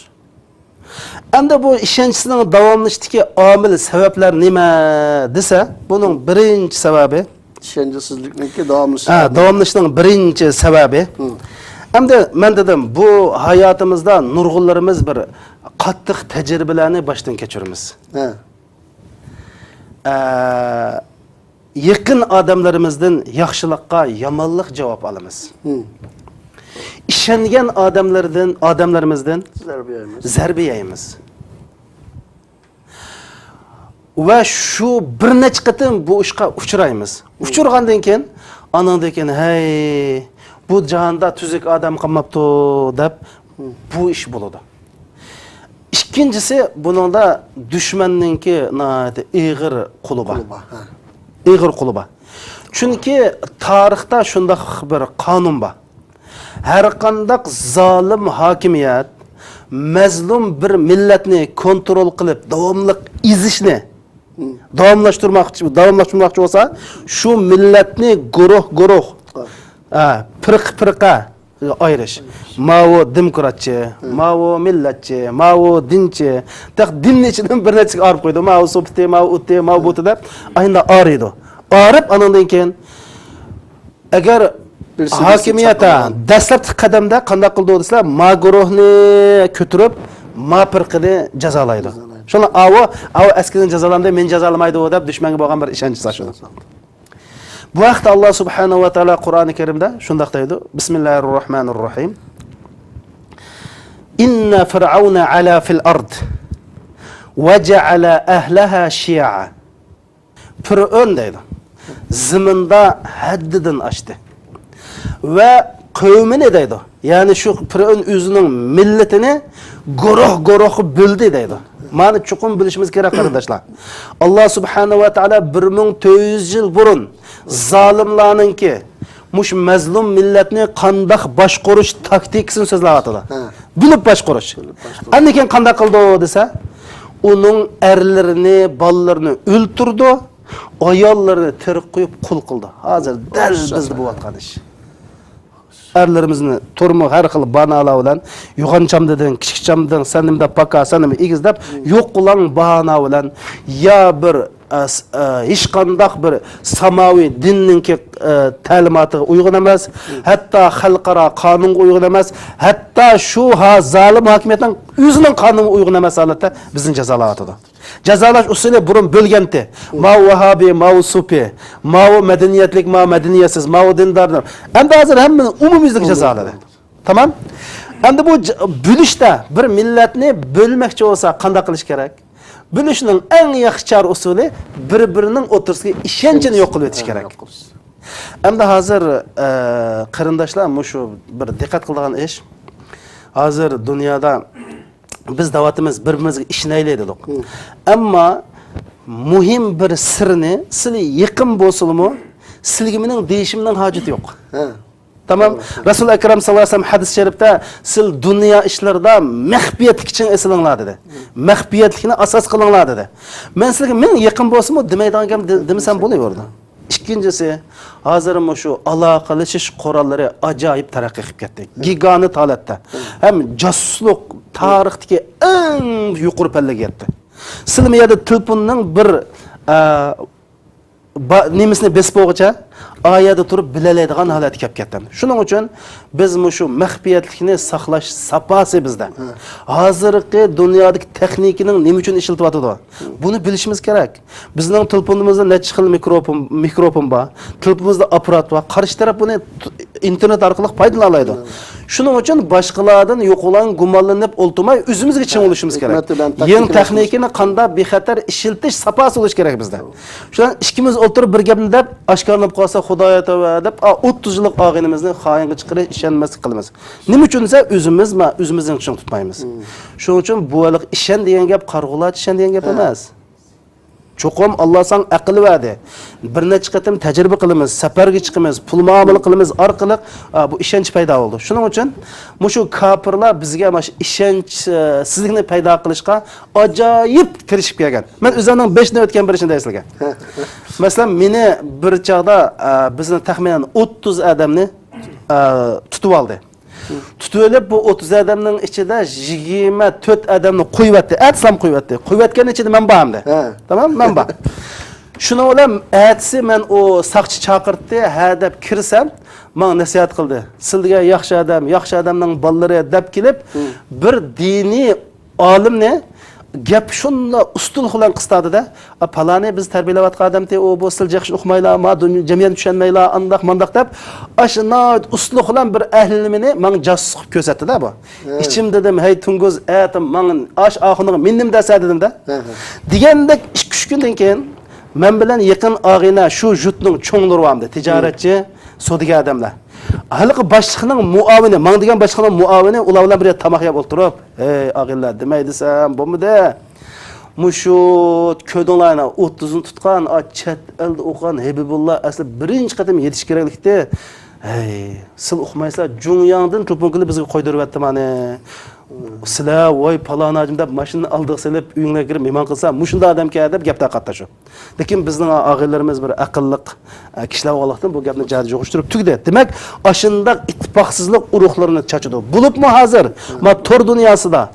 ئەمدى بۇ ئىشەنچسىزنىڭ داۋاملىشىشتىكى ئامىل، سەۋەبلەر نېمە دېسە، بۇنىڭ بىرىنچى سەۋەبى، ئىشەنچسىزلىكنىڭكى داۋاملىشىش ھە، سەۋەبى. داۋاملىشىشنىڭ بىرىنچى سەۋەبى. مم. ئەمدى مەن دېدىم، بۇ ھاياتىمىزدا نۇرغۇنلىرىمىز بىر قاتتىق تەجرىبىلەرنى باشتىن كەچۈرىمىز. ھە. ئە، يېقىن ئادەملىرىمىزدىن ياخشىلىققا يامانلىق جاۋاب ئالىمىز. مم. ئىشەنگەن ئادەملەردىن، ئادەملىرىمىزدىن زەربە يەيمىز. زەربە يەيمىز. ۋە شۇ بىر نەچچە قېتىم بۇ ئىشقا ئۇچرايمىز. ئۇچرىغاندىن كېيىن، ئانىڭدىن كېيىن، ھەي، بۇ جاھاندا تۈزۈك ئادەم قالماپتۇ دەپ، بۇ ئىش بولىدۇ. ئىككىنچىسى، بۇنىڭدا دۈشمەننىڭكى ناھايىتى ئېغىر قولى بار. قولى بار، ھە. ئېغىر قولى بار. چۈنكى تارىختا شۇنداق بىر قانۇن بار. ھەرقانداق زالىم ھاكىمىيەت مەزلۇم بىر مىللەتنى كونترول قىلىپ داۋاملىق ئېزىشنى داۋاملاشتۇرماقچى، داۋاملاشتۇرماقچى بولسا، شۇ مىللەتنى گۇرۇھ گۇرۇھ، ئا، پىرقە پىرقە ئايرىش. ماۋۇ دېموكراتچى، ماۋۇ مىللەتچى، ماۋۇ دىنچى. تېخى دىننى ئىچىدىن بىر نەچچىگە ئايرىپ قويىدۇ. ماۋۇ سوپىتى، ماۋۇ ئۇتى، ماۋۇ بۇتى دەپ ئاينىدا ئايرىيدۇ. ئايرىپ، ئانىڭدىن كېيىن ئەگەر بىرسى ھاكىمىيەت، ھە، دەسلەپكى قەدەمدە قانداق قىلىدۇ دېسىلە، ما گۇرۇھنى كۆتۈرۈپ، ما پىرقىنى جازالايدۇ. جازالايدۇ. شۇڭا ئاۋۇ، ئاۋۇ ئەسكىرىنى جازالاندى، مېنى جازالىمايدۇ دەپ دۈشمەنگە بولغان بىر ئىشەنچ شۇ. بۇ ھەقتە ئاللا سۇبھانەھۇ ۋە تائالا قۇرئانى كەرىمدە شۇنداق دەيدۇ، بىسمىللاھىررەھمانىررەھىم. ئىننە فىرئەۋنە ئەلا فىل ئەرد ۋە جەئەلە ئەھلەھا شىيەئە. پىرئۆن دەيدۇ، زېمىندا ھەددىدىن ئاشتى. ۋە قەۋمىنى دەيدۇ، يەنى شۇ پىرئۆن ئۆزىنىڭ مىللىتىنى گۇرۇھ گۇرۇھقا بۆلدى دەيدۇ. مانا چوقۇم بىلىشىمىز كېرەك، قېرىنداشلار. ئاللا سۇبھانەھۇ ۋە تائالا بىر مىڭ تۆت يۈز يىل بۇرۇن زالىملارنىڭكى مۇشۇ مەزلۇم مىللەتنى قانداق باشقۇرۇش تاكتىكىسىنى سۆزلەۋاتىدۇ. ھە. بۆلۈپ باشقۇرۇش. بۆلۈپ باشقۇرۇش. ئاندىن كېيىن قانداق قىلىدۇ دېسە، ئۇنىڭ ئەرلىرىنى، بالىلىرىنى ئۆلتۈرىدۇ، ئاياللىرىنى تىرىك قويۇپ قۇل قىلىدۇ. ھازىر دەل بىزدە بولۇۋاتقان ئىش. ئەرلىرىمىزنى تۈرمە ھەر خىل باھانىلەر بىلەن، يوغان چامدىدىڭ، كىچىك چامدىدىڭ، سەن نېمە دەپ پاكا، سەن نېمە ئېگىز دەپ، يوق قىلغان باھانە بىلەن يا بىر ئە، س-، ئە، ھېچقانداق بىر ساماۋى دىننىڭكى، ئە، تەلىماتىغا ئۇيغۇن ئەمەس، ھەتتا خەلقئارا قانۇنغا ئۇيغۇن ئەمەس، ھەتتا شۇ ھا-، زالىم ھاكىمىيەتنىڭ ئۆزىنىڭ قانۇنىغا ئۇيغۇن ئەمەس ھالەتتە بىزنى جازالاۋاتىدۇ. جازالاش ئۇسۇلى بۇرۇن بۆلگەنتى. ماۋۇ ۋاھابىي، ماۋۇ سۇپى، ماۋۇ مەدەنىيەتلىك، ماۋۇ مەدەنىيەتسىز، ماۋۇ دىنداردۇر. ئەمدى ھازىر ھەممىنى ئومۇميۈزلۈك جازالىدى. تامام. ئەمدى بۇ ج-، بۆلۈشتە بىر مىللەتنى بۆلمەكچى بولسا قانداق قىلىش كېرەك؟ بۆلۈشنىڭ ئەڭ ياخشى چارە ئۇسۇلى بىر-بىرىنىڭ ئوتتۇرىسىدىكى ئىشەنچنى يوق قىلىۋېتىش كېرەك. يوق قىلىش. ئەمدى ھازىر، ئە، قېرىنداشلار، مۇشۇ بىر دىققەت قىلىدىغان ئىش. ھازىر دۇنيادا بىز دەۋاتىمىز، بىر-بىرىمىزگە ئىشىنەيلى دېدۇق. ئەمما مۇھىم بىر سىرنى، سىلى يېقىن بولسىلىمۇ، سىلىگە مېنىڭ دېيىشىمنىڭ ھاجىتى يوق. تامام. رەسۇل ئەكرەم ساللاللاھۇ ئەلەيھى ۋەسەللەم ھەدىس شەرىپتە، سىز دۇنيا ئىشلىرىدا مەخپىيەتلىككە چىڭ ئېسىلىڭلار دېدى. مەخپىيەتلىكنى ئاساس قىلىڭلار دېدى. مەن سىلىگە مىڭ يېقىن بولسىمۇ دېمەيدىغان گەپ دې-، دېمىسەم بولۇۋېرىدۇ. ئىككىنچىسى، ھازىر مۇشۇ ئالاقىلىشىش قوراللىرى ئاجايىپ تەرەققىي قىلىپ كەتتى. گىگانت ھالەتتە. ھەم جاسۇسلۇق تارىختىكى ئەڭ يۇقىرى پەللىگە يەتتى. سىلى مۇ يەردە تېلېفوننىڭ بىر، ئە، با-، نېمىسىنى بېسىپ بولغۇچە، ئا يەردە تۇرۇپ بىلەلەيدىغان ھالەتكە كەپ كەتتىم. شۇنىڭ ئۈچۈن بىز مۇشۇ مەخپىيەتلىكنى ساقلاش ساپاسى بىزدە. ھازىرقى دۇنيادىكى تېخنىكىنىڭ نېمە ئۈچۈن ئىشلىتىۋاتىدۇ؟ بۇنى بىلىشىمىز كېرەك. بىزنىڭ تېلېفونىمىزدا نەچچە خىل مىكروفون، مىكروفون بار. تېلېفونىمىزدا ئاپپارات بار. قارشى تەرەپ بۇنى ت-، ئىنتېرنېت ئارقىلىق پايدىلىنالايدۇ. شۇنىڭ ئۈچۈن باشقىلاردىن يوقىلاپ گۇمانلىنىپ ئولتۇرماي، ئۆزىمىزگە چىڭ بولۇشىمىز كېرەك. ھېكمەت بىلەن يېڭى تاكتىكىنى تېخنىكىنى قانداق بىخەتەر ئىشلىتىش ساپاسى بولۇشى كېرەك بىزدە. شۇنداق ئىككىمىز ئولتۇرۇپ بىر گەپنى دەپ، ئاشكارىلىنىپ قالسا، خۇدايا تەۋە دەپ، ئا، ئوتتۇز يىللىق ئاغىنىمىزنى خائىنغا چىقىرىش، ئىشەنمەسلىك قىلىمىز. نېمە ئۈچۈن دېسە، ئۆزىمىز ما-، ئۆزىمىزنى چىڭ تۇتمايمىز. شۇنىڭ ئۈچۈن بۇ ھېلىقى ئىشەن دېگەن گەپ قارىغۇلارچە ئىشەن دېگەن گەپ ئەمەس. چوقۇم ئاللا ساڭا ئەقىل بەردى. بىر نەچچە قېتىم تەجرىبە قىلىمىز، سەپەرگە چىقىمىز، پۇل مۇئامىلە قىلىمىز ئارقىلىق، ئا، بۇ ئىشەنچ پەيدا بولىدۇ. شۇنىڭ ئۈچۈن مۇشۇ كاپىرلار بىزگە مانا شۇ ئىشەنچسىزلىكنى پەيدا قىلىشقا ئاجايىپ تىرىشىپ كەلگەن. مەن ئۆزۈمنىڭ بېشىدىن ئۆتكەن بىر ئىشنى دەپ سىلەرگە. مەسىلەن، مېنى بىر چاغدا، ئا، بىزنى تەخمىنەن ئوتتۇز ئادەمنى، ئا، تۇتۇپ ئالدى. تۇتۇۋېلىپ، بۇ ئوتتۇز ئادەمنىڭ ئىچىدە يىگىرمە تۆت ئادەمنى قويۇۋەتتى. ئەتىسىلام قويۇۋەتتى. قويۇۋەتكەننىڭ ئىچىدە مەن بار ئەمدى. ھە. تامام، مەن بار. شۇنىڭ بىلەن ئەتىسى مەن ئۇ ساقچى چاقىرتتى، ھە دەپ كىرسەم، ماڭا نەسىھەت قىلدى. سىلە دېگەن ياخشى ئادەم، ياخشى ئادەمنىڭ بالىلىرى دەپ كېلىپ، بىر دىنىي ئالىمنى گەپ شۇنداق ئۇستىلىق بىلەن قىستاردى-دە، «ئا، پالانى بىز تەربىيەلەۋاتقان ئادەمتى، ئۇ بۇ سىلە ياخشى ئۇقمايلا، ما دۇنيا، جەمئىيەتنى چۈشەنمەيلا، ئانداق، مانداق» دەپ، ئاشۇ ناھايىتى ئۇستىلىق بىلەن بىر ئەھلىمىنى ماڭا جاسۇس قىلىپ كۆرسەتتى-دە بۇ. ھە. ئىچىمدە دېدىم، «ھەي، تۇڭگۇز، ئەتە ماڭا ئاش ئاخۇنىغا مىندىم دەسە» دېدىم-دە. ھە، ھە. دېگەندەك ئىككى، ئۈچ كۈندىن كېيىن مەن بىلەن يېقىن ئاغىنە شۇ يۇرتنىڭ چوڭلىرى بارمىدى، تىجارەتچى، سودىگەر ئادەملەر. ھېلىقى باشلىقنىڭ مۇئاۋىنى، ماڭا دېگەن باشلىقنىڭ مۇئاۋىنى ئۇلار بىلەن بىر يەردە تاماق يەپ ئولتۇرۇپ، «ھەي، ئاغىنىلەر، دېمەي دېسەم بولمىدى. مۇشۇ كۆردۈڭلارنى، ئوتتۇزنى تۇتقان، ئا، چەت ئەلدە ئوقۇغان ھەبىبۇللا ئەسلى بىرىنچى قېتىم يېتىش كېرەكلىكتى. ھەي، سىلە ئۇقمايسىلەر، جۇڭياڭدىن چوپۇن كېلىپ بىزگە قويدۇرۇۋەتتى مانى. سىلە، ۋاي، پالان ھاجىم دەپ ماشىنىنى ئالدىغا سېلىپ، ئۆيۈڭلارغا كىرىپ مېھمان قىلسا، مۇشۇنداق ئادەمكەن» دەپ گەپ تارقاتتى شۇ. لېكىن بىزنىڭ ئاغىنىلىرىمىز بىر ئەقىللىق، ئە، كىشىلەر بولغانلىقتىن، بۇ گەپنى جايىدا يىغىشتۇرۇپ تۈگىدى. دېمەك، ئاشۇنداق ئىتتىپاقسىزلىق ئۇرۇقلىرىنى چاچىدۇ. بولۇپمۇ ھازىر، ما، تور دۇنياسىدا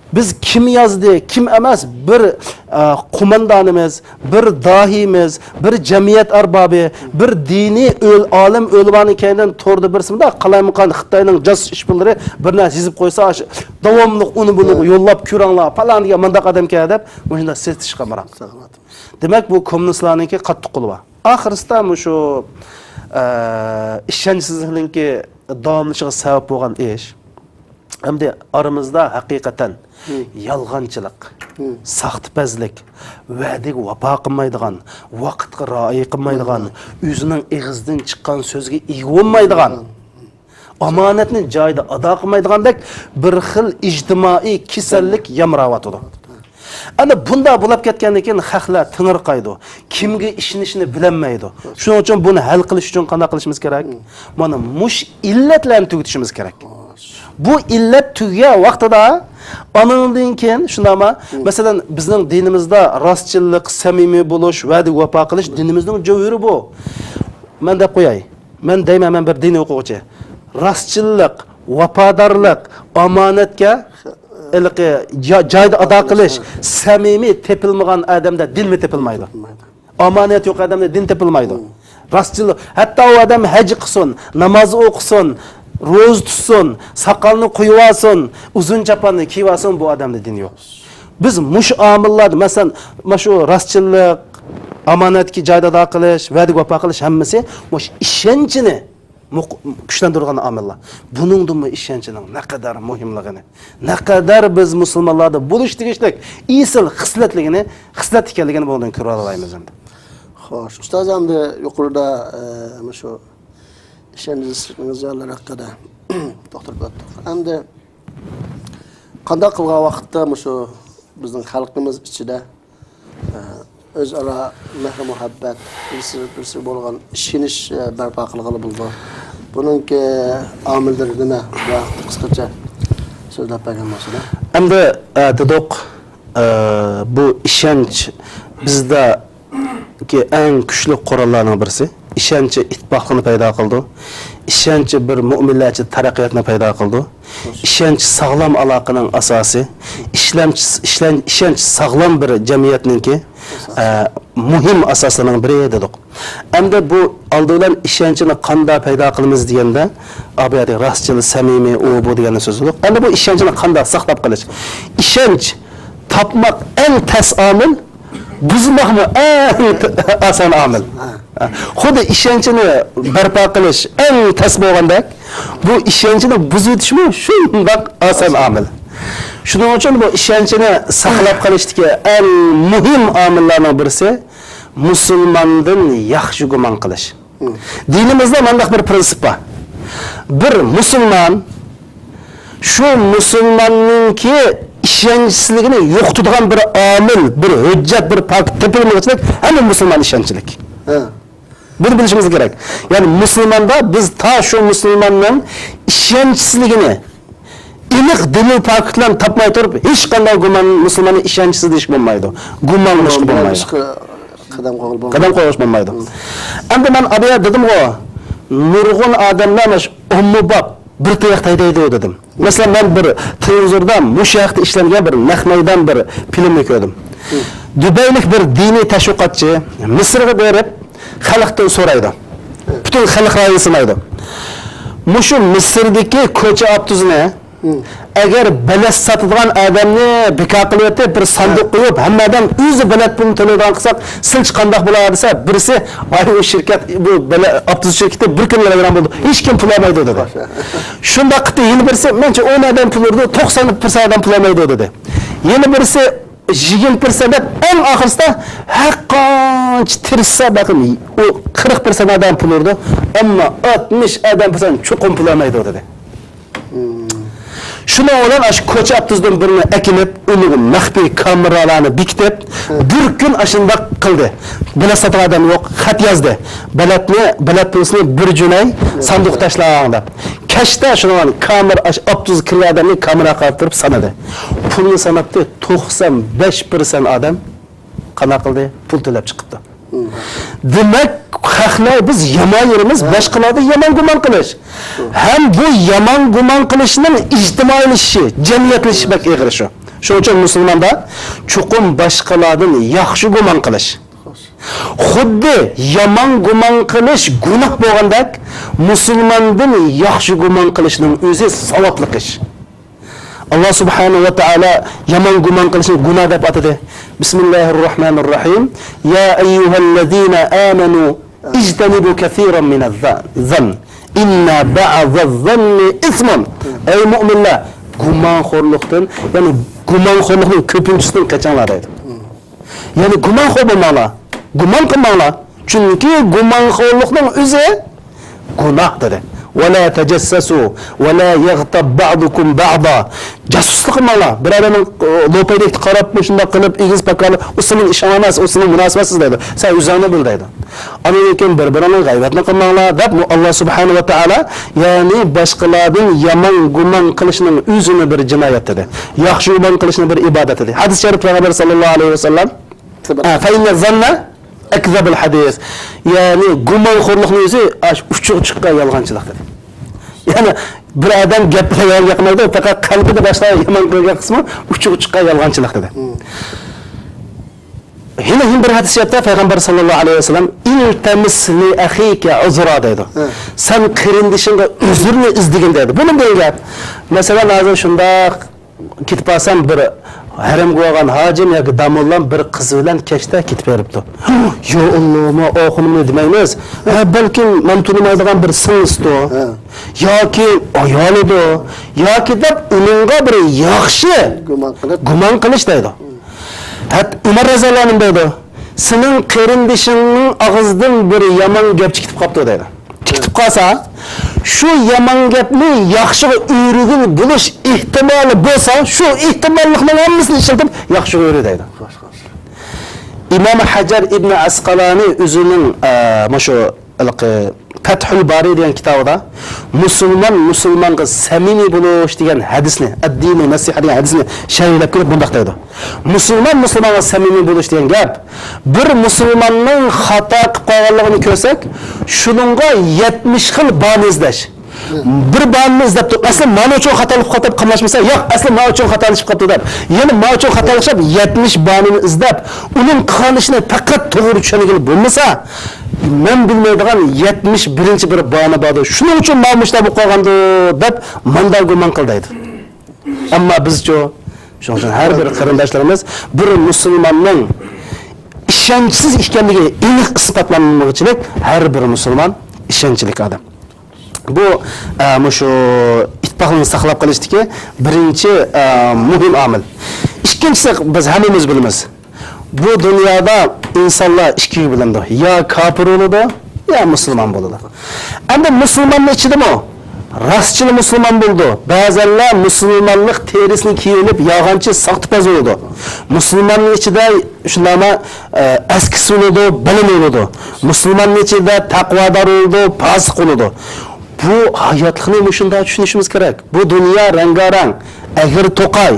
بىز كىم يازدى، كىم ئەمەس، بىر، ئە، قوماندانىمىز، بىر داھىيمىز، بىر جەمئىيەت ئەربابى، بىر دىنىي ئۆل-، ئالىم ئۆلىمانىڭ كەينىدىن توردا بىرسى مۇنداق قالايمىقان خىتاينىڭ جاسۇس ئىشپىنلىرى بىر نەرسە يېزىپ قويسا، ئاشۇ داۋاملىق ئۇنى بۇنى يوللاپ، «كۆرۈڭلار، پالان دېگەن مۇنداق ئادەمكەن» دەپ، مۇشۇنداق سېتىشقا ماراق. دېمەك، بۇ كوممۇنىستلارنىڭكى قاتتىق قولى بار. ئاخىرسىدا مۇشۇ، ئە، ئىشەنچسىزلىكنىڭكى داۋاملىشىشىغا سەۋەب بولغان ئىش، ئەمدى ئارىمىزدا ھەقىقەتەن يالغانچىلىق، ساختىپەزلىك، ۋەدىگە ۋاپا قىلمايدىغان، ۋاقىتقا رىئايە قىلمايدىغان، ئۆزىنىڭ ئېغىزىدىن چىققان سۆزگە ئىگە بولمايدىغان، ئامانەتنى جايىدا ئادا قىلمايدىغاندەك بىر خىل ئىجتىمائىي كېسەللىك يامراۋاتىدۇ. ئەنە بۇنداق بولۇپ كەتكەندىن كېيىن خەقلەر تېڭىرقايدۇ. كىمگە ئىشىنىشنى بىلەلمەيدۇ. شۇنىڭ ئۈچۈن بۇنى ھەل قىلىش ئۈچۈن قانداق قىلىشىمىز كېرەك؟ مانا مۇشۇ ئىللەتلەرنى تۈگىتىشىمىز كېرەك. بۇ ئىللەت تۈگىگەن ۋاقتىدا، ئانىڭدىن كېيىن، شۇنداقمۇ؟ مەسىلەن، بىزنىڭ دىنىمىزدا راستچىللىق، سەمىمىي بولۇش، ۋەدىگە ۋاپا قىلىش دىنىمىزنىڭ جەۋھىرى بۇ. مەن دەپ قوياي. مەن دەيمەن، مەن بىر دىنىي ئوقۇغۇچى. راستچىللىق، ۋاپادارلىق، ئامانەتكە ھېلىقى جا-، جايىدا ئادا قىلىش، سەمىمىي تېپىلمىغان ئادەمدە دىنمۇ تېپىلمايدۇ. ئامانەت يوق ئادەمدە دىن تېپىلمايدۇ. راستچىللىق، ھەتتا ئۇ ئادەم ھەج قىلسۇن، ناماز ئوقۇسۇن، روزا تۇتسۇن، ساقالنى قويۇۋالسۇن، ئۇزۇن چاپاننى كىيىۋالسۇن، بۇ ئادەمدە دىن يوق. بىز مۇشۇ ئامىللاردا، مەسىلەن، مانا شۇ راستچىللىق، ئامانەتكە جايىدا ئادا قىلىش، ۋەدىگە ۋاپا قىلىش ھەممىسى مۇشۇ ئىشەنچنى مۇق-، كۈچلەندۈرىدىغان ئامىللار. بۇنىڭدىنمۇ ئىشەنچنىڭ نەقەدەر مۇھىملىقىنى، نەقەدەر بىز مۇسۇلمانلاردا بولۇش تېگىشلىك ئېسىل خىسلەتلىكىنى، خىسلەت ئىكەنلىكىنى بۇنىڭدىن كۆرۈۋالالايمىز ئەمدى. خوش، ئۇستاز، ئەمدى يۇقىرىدا، ئە، مۇشۇ ئىشەنچسىزلىكنىڭ زىيانلىرى ھەققىدە توختىلىپ ئۆتتۇق. ئەمدى قانداق قىلغان ۋاقىتتا مۇشۇ بىزنىڭ خەلقىمىز ئىچىدە، ئە، ئۆزئارا مېھرى-مۇھەببەت، بىرسى-بىرسىگە بولغان ئىشىنىش، ئە، بەرپا قىلغىلى بولىدۇ؟ بۇنىڭكى ئامىللىرى نېمە؟ بۇ ھەقتە قىسقىچە سۆزلەپ بەرگەن بولسىلا. ئەمدى، ئە، دېدۇق، ئە، بۇ ئىشەنچ بىزدە كى ئەڭ كۈچلۈك قوراللارنىڭ بىرسى. ئىشەنچى ئىتتىپاقلىقنى پەيدا قىلىدۇ. ئىشەنچى بىر مۆمىنلەرچە تەرەققىياتنى پەيدا قىلىدۇ. ئىشەنچ ساغلام ئالاقىنىڭ ئاساسى. ئىشلەمچى، ئىشلەن-، ئىشەنچ ساغلام بىر جەمئىيەتنىڭكى، ئە، مۇھىم ئاساسلىرىنىڭ بىرى دېدۇق. ئەمدى بۇ ئالدى بىلەن ئىشەنچنى قانداق پەيدا قىلىمىز دېگەندە، ئابىيادى راستچىل، سەمىمىي، ئۇ، بۇ دېگەننى سۆزلىدۇق. ئەمدى بۇ ئىشەنچنى قانداق ساقلاپ قېلىش؟ ئىشەنچ تاپماق ئەڭ تەس ئامىل، بۇزماقمۇ ئەڭ ئاسان ئامىل. خۇددى ئىشەنچنى بەرپا قىلىش ئەڭ تەس بولغاندەك، بۇ ئىشەنچنى بۇزۇۋېتىشمۇ شۇنداق ئاسان ئامىل. شۇنىڭ ئۈچۈن بۇ ئىشەنچنى ساقلاپ قېلىشتىكى ئەڭ مۇھىم ئامىللارنىڭ بىرسى مۇسۇلماندىن ياخشى گۇمان قىلىش. دىنىمىزدا مۇنداق بىر پرىنسىپ بار. بىر مۇسۇلمان شۇ مۇسۇلماننىڭكى ئىش ئىشەنچسىزلىكىنى يوقىتىدىغان بىر ئامىل، بىر ھۆججەت، بىر پاكىت تېپىلمىغۇچىلىك ھەممە مۇسۇلمان ئىشەنچلىك. ھە. بۇنى بىلىشىمىز كېرەك. يەنى مۇسۇلماندا بىز تا شۇ مۇسۇلماننىڭ ئىشەنچسىزلىكىنى ئېنىق دەلىل پاكىتلارنى تاپماي تۇرۇپ، ھېچقانداق گۇمان مۇسۇلماننى ئىشەنچسىز دېيىشكە بولمايدۇ. گۇمانلىشقا بولمايدۇ. قەدەم قويغىلى بولمايدۇ. قەدەم قويغاچ بولمايدۇ. ئەمدى مەن ئابىيا دېدىمغۇ، نۇرغۇن ئادەملەر مانا شۇ ئومۇمباب بىر تۇياق ھەيدەيدۇ دېدىم. مەسىلەن، مەن بىر تېلېۋىزوردا مۇشۇ ھەقتە ئىشلەنگەن بىر نەق مەيدان بىر فىلىمنى كۆردۈم. دۇبەيلىك بىر دىنىي تەشۋىقاتچى مىسىرغا بېرىپ خەلقتىن سورايدۇ. پۈتۈن خەلق رايىنى سىنايدۇ. مۇشۇ مىسىردىكى كوچا ئاپتوبۇسىنى ئەگەر بېلەت ساتىدىغان ئادەمنى بىكار قىلىۋېتىپ، بىر ساندۇق قويۇپ، ھەممە ئادەم ئۆزى بېلەت پۇلىنى تۆلەيدىغان قىلساق، سىلچە قانداق بولار دېسە، بىرسى، ۋاي، ئۇ شىركەت، بۇ بېلەت، ئاپتوبۇس شىركىتى بىر كۈن ۋەيران بولىدۇ، ھېچكىم پۇل ئالمايدۇ دېدى. شۇنداق قىلدى، يەنە بىرسى، مەنچە ئون ئادەم پۇل ئۇرىدۇ، توقسان پىرسەنت ئادەم پۇل ئالمايدۇ دېدى. يەنە بىرسى، يىگىرمە پىرسەنت دەپ، ئەڭ ئاخىرسىدا ھەر قانچە تىرىشسا، بەلكىم ئۇ قىرىق پىرسەنت ئادەم پۇل ئۇرىدۇ، ئەمما ئاتمىش ئادەم پىرسەنت چوقۇم پۇل ئالمايدۇ دېدى. شۇنىڭ بىلەن ئاشۇ كوچا ئاپتوبۇسىدىن بىرنى ئەكېلىپ، ئۇنىڭغا مەخپىي كامېرالارنى بېكىتىپ، بىر كۈن ئاشۇنداق قىلدى. بېلەت ساتىدىغان ئادەم يوق، خەت يازدى. بېلەتنى، بېلەت پۇلىسىنى بىر جۈنەي ساندۇققا تاشلاڭ دەپ. كەچتە شۇنىڭ كامېرا، ئاش-، ئاپتوبۇسقا كىرگەن ئادەمنى كامېرا قاراپ تۇرۇپ سانىدى. پۇلنى ساناپتۇ، توقسان بەش پىرسەنت ئادەم قانداق قىلدى؟ پۇل تۆلەپ چىقىپتۇ. دېمەك، خەقلەر بىز يامان يېرىمىز باشقىلاردىن يامان گۇمان قىلىش. ھەم بۇ يامان گۇمان قىلىشنىڭ ئىجتىمائىيلىشىشى، جەمئىيەتلىشىشى بەك ئېغىر شۇ. شۇنىڭ ئۈچۈن مۇسۇلماندا چوقۇم باشقىلاردىن ياخشى گۇمان قىلىش. خۇددى يامان گۇمان قىلىش گۇناھ بولغاندەك، مۇسۇلماندىن ياخشى گۇمان قىلىشنىڭ ئۆزى ساۋابلىق ئىش. ئاللا سۇبھانەھۇ ۋە تائالا يامان گۇمان قىلىشنى گۇناھ دەپ ئاتىدى. بىسمىللاھىر راھمانىر راھىم. يا ئەييۇھەللەزىنە ئامەنۇ ئىجتەنىبۇ كەسىرەن مىنەز زەن. ئىننە بەئزەز زەننى ئىسمۇن. ئەي مۇئمىنلەر، گۇمانخورلۇقتىن، يەنى گۇمانخورلۇقنىڭ كۆپىنچىسىدىن قېچىڭلار دەيدۇ. يەنى گۇمانخور بولماڭلار. گۇمان قىلماڭلار. چۈنكى گۇمانخورلۇقنىڭ ئۆزى گۇناھ دېدى. ۋەلا تەجەسسەسۇ ۋەلا يەغتەب بەئزۇكۇم بەئزا. جاسۇسلۇق قىلماڭلار. بىر ئادەمنىڭ، ئى، لوپەيدەكتە قاراپ، مۇشۇنداق قىلىپ، ئېگىز پاكالىپ، ئۇ سېنىڭ ئىشىڭ ئەمەس، ئۇ سېنىڭ مۇناسىۋەتسىز دەيدۇ. سەن ئۆزۈڭنى بىل دەيدۇ. ئاندىن كېيىن بىر-بىرىڭنى غەيۋەتنى قىلماڭلار دەپ، ئاللا سۇبھانەھۇ ۋە تائالا، يەنى باشقىلاردىن يامان گۇمان قىلىشنىڭ ئۆزىنى بىر جىنايەت دېدى. ياخشى گۇمان قىلىشنى بىر ئىبادەت دېدى. ھەدىس شەرىپ پەيغەمبەر ساللاللاھۇ ئەلەيھى ۋەسەللەم، ھە، فەئىننە زەننە ئەكزەبۇل ھەدىس. يەنى گۇمانخورلۇقنىڭ ئۆزى ئاش-، ئۇچىغا چىققان يالغانچىلىق دېدى. يەنى بىر ئادەم گەپ بىلەن يالغان گەپلەيدۇ، پەقەت قەلبىدە باشقا يامان قىلغان قىسمى ئۇچىغا چىققان يالغانچىلىق دېدى. ھېلى، ھېلى بىر ھەدىس شەرىپتە پەيغەمبەر ساللاللاھۇ ئەلەيھى ۋەسەللەم، ئىلتەمىس لىئەخىكە ئۇزرا دەيدۇ. سەن قېرىندىشىڭغا ئۆزرىنى ئىزدىگىن دەيدۇ. بۇ نېمە دېگەن گەپ؟ مەسىلەن، ھازىر شۇنداق كېتىپ بارسام، بىر ھەرەمگە بارغان ھاجىم ياكى داموللام بىر قىز بىلەن كەچتە كېتىپ بېرىپتۇ. يا ئاللا، ما ئاخۇنۇمنى دېمەيمىز. ھە، بەلكىم مەن تونۇمايدىغان بىر سىڭلىسىدۇ. ياكى ئايالىدۇ. ياكى دەپ ئۇنىڭغا بىر ياخشى گۇمان قىلىش دەيدۇ. ھەتتا ئۆمەر رەزىيەللاھۇ ئەنھۇ دەيدۇ، سېنىڭ قېرىندىشىڭنىڭ ئاغزىدىن بىر يامان گەپ چىقىپ قاپتۇ دەيدۇ. چىقىپ قالسا، شۇ يامان گەپنى ياخشىغا ئۆرۈگىلى بولۇش ئېھتىمالى بولسا، شۇ ئېھتىماللىقنىڭ ھەممىسىنى ئىشلىتىپ ياخشىغا ئۆرۈ دەيدۇ. ئىمام ھەجەر ئىبنى ئەسقالانى ئۆزىنىڭ، ئە، مۇشۇ ھېلىقى پەتھۇل بارى دېگەن كىتابىدا مۇسۇلمان مۇسۇلمانغا سەمىمىي بولۇش دېگەن ھەدىسنى، ئەددىنۇ نەسىھە دېگەن ھەدىسنى شەرھلەپ كېلىپ بۇنداق دەيدۇ. مۇسۇلمان مۇسۇلمانغا سەمىمىي بولۇش دېگەن گەپ، بىر مۇسۇلماننىڭ خاتا قىلىپ قالغانلىقىنى كۆرسەك، شۇنىڭغا يەتمىش خىل باھانە ئىزدەش. بىر باھانىنى ئىزدەپ تۇرۇپ، ئەسلى مانا ئۈچۈن خاتالىشىپ قاپتۇ دەپ قاملاشمىسا، ياق، ئەسلى مانا ئۈچۈن خاتالىشىپ قاپتۇ دەپ، يەنە مانا ئۈچۈن خاتالىشىپ، يەتمىش باھانىنى ئىزدەپ، ئۇنىڭ قىلغان ئىشىنى پەقەت توغرا چۈشەنگىلى بولمىسا، مەن بىلمەيدىغان يەتمىش بىرىنچى بىر باھانە باردۇ. شۇنىڭ ئۈچۈن مانا مۇشۇنداق بولۇپ قالغاندۇ دەپ ماندا گۇمان قىل دەيدۇ. ئەمما بىزچۇ؟ شۇنىڭ ئۈچۈن ھەر بىر قېرىنداشلىرىمىز بىر مۇسۇلماننىڭ ئىشەنچسىز ئىكەنلىكى ئېنىق ئىسپاتلانمىغۇچىلىك ھەر بىر مۇسۇلمان ئىشەنچلىك ئادەم. بۇ، ئە، مۇشۇ ئىتتىپاقلىقنى ساقلاپ قېلىشتىكى بىرىنچى، ئە، مۇھىم ئامىل. ئىككىنچىسى، بىز ھەممىمىز بىلىمىز. بۇ دۇنيادا ئىنسانلار ئىككىگە بۆلۈنىدۇ. يا كاپىر بولىدۇ، يا مۇسۇلمان بولىدۇ. ئەمدى مۇسۇلماننىڭ ئىچىدىمۇ راستچىل مۇسۇلمان بولىدۇ. بەزەنلەر مۇسۇلمانلىق تېرىسىنى كىيىۋېلىپ، يالغانچى، ساختىپەز بولىدۇ. مۇسۇلماننىڭ ئىچىدە شۇنداقلا، ئە، ئەسكىسى بولىدۇ، بىلىمى بولىدۇ. مۇسۇلماننىڭ ئىچىدە تەقۋادار بولىدۇ، پاسىق بولىدۇ. بۇ ھاياتلىقنى مۇشۇنداق چۈشىنىشىمىز كېرەك. بۇ دۇنيا رەڭگارەڭ، ئەگرى توقاي.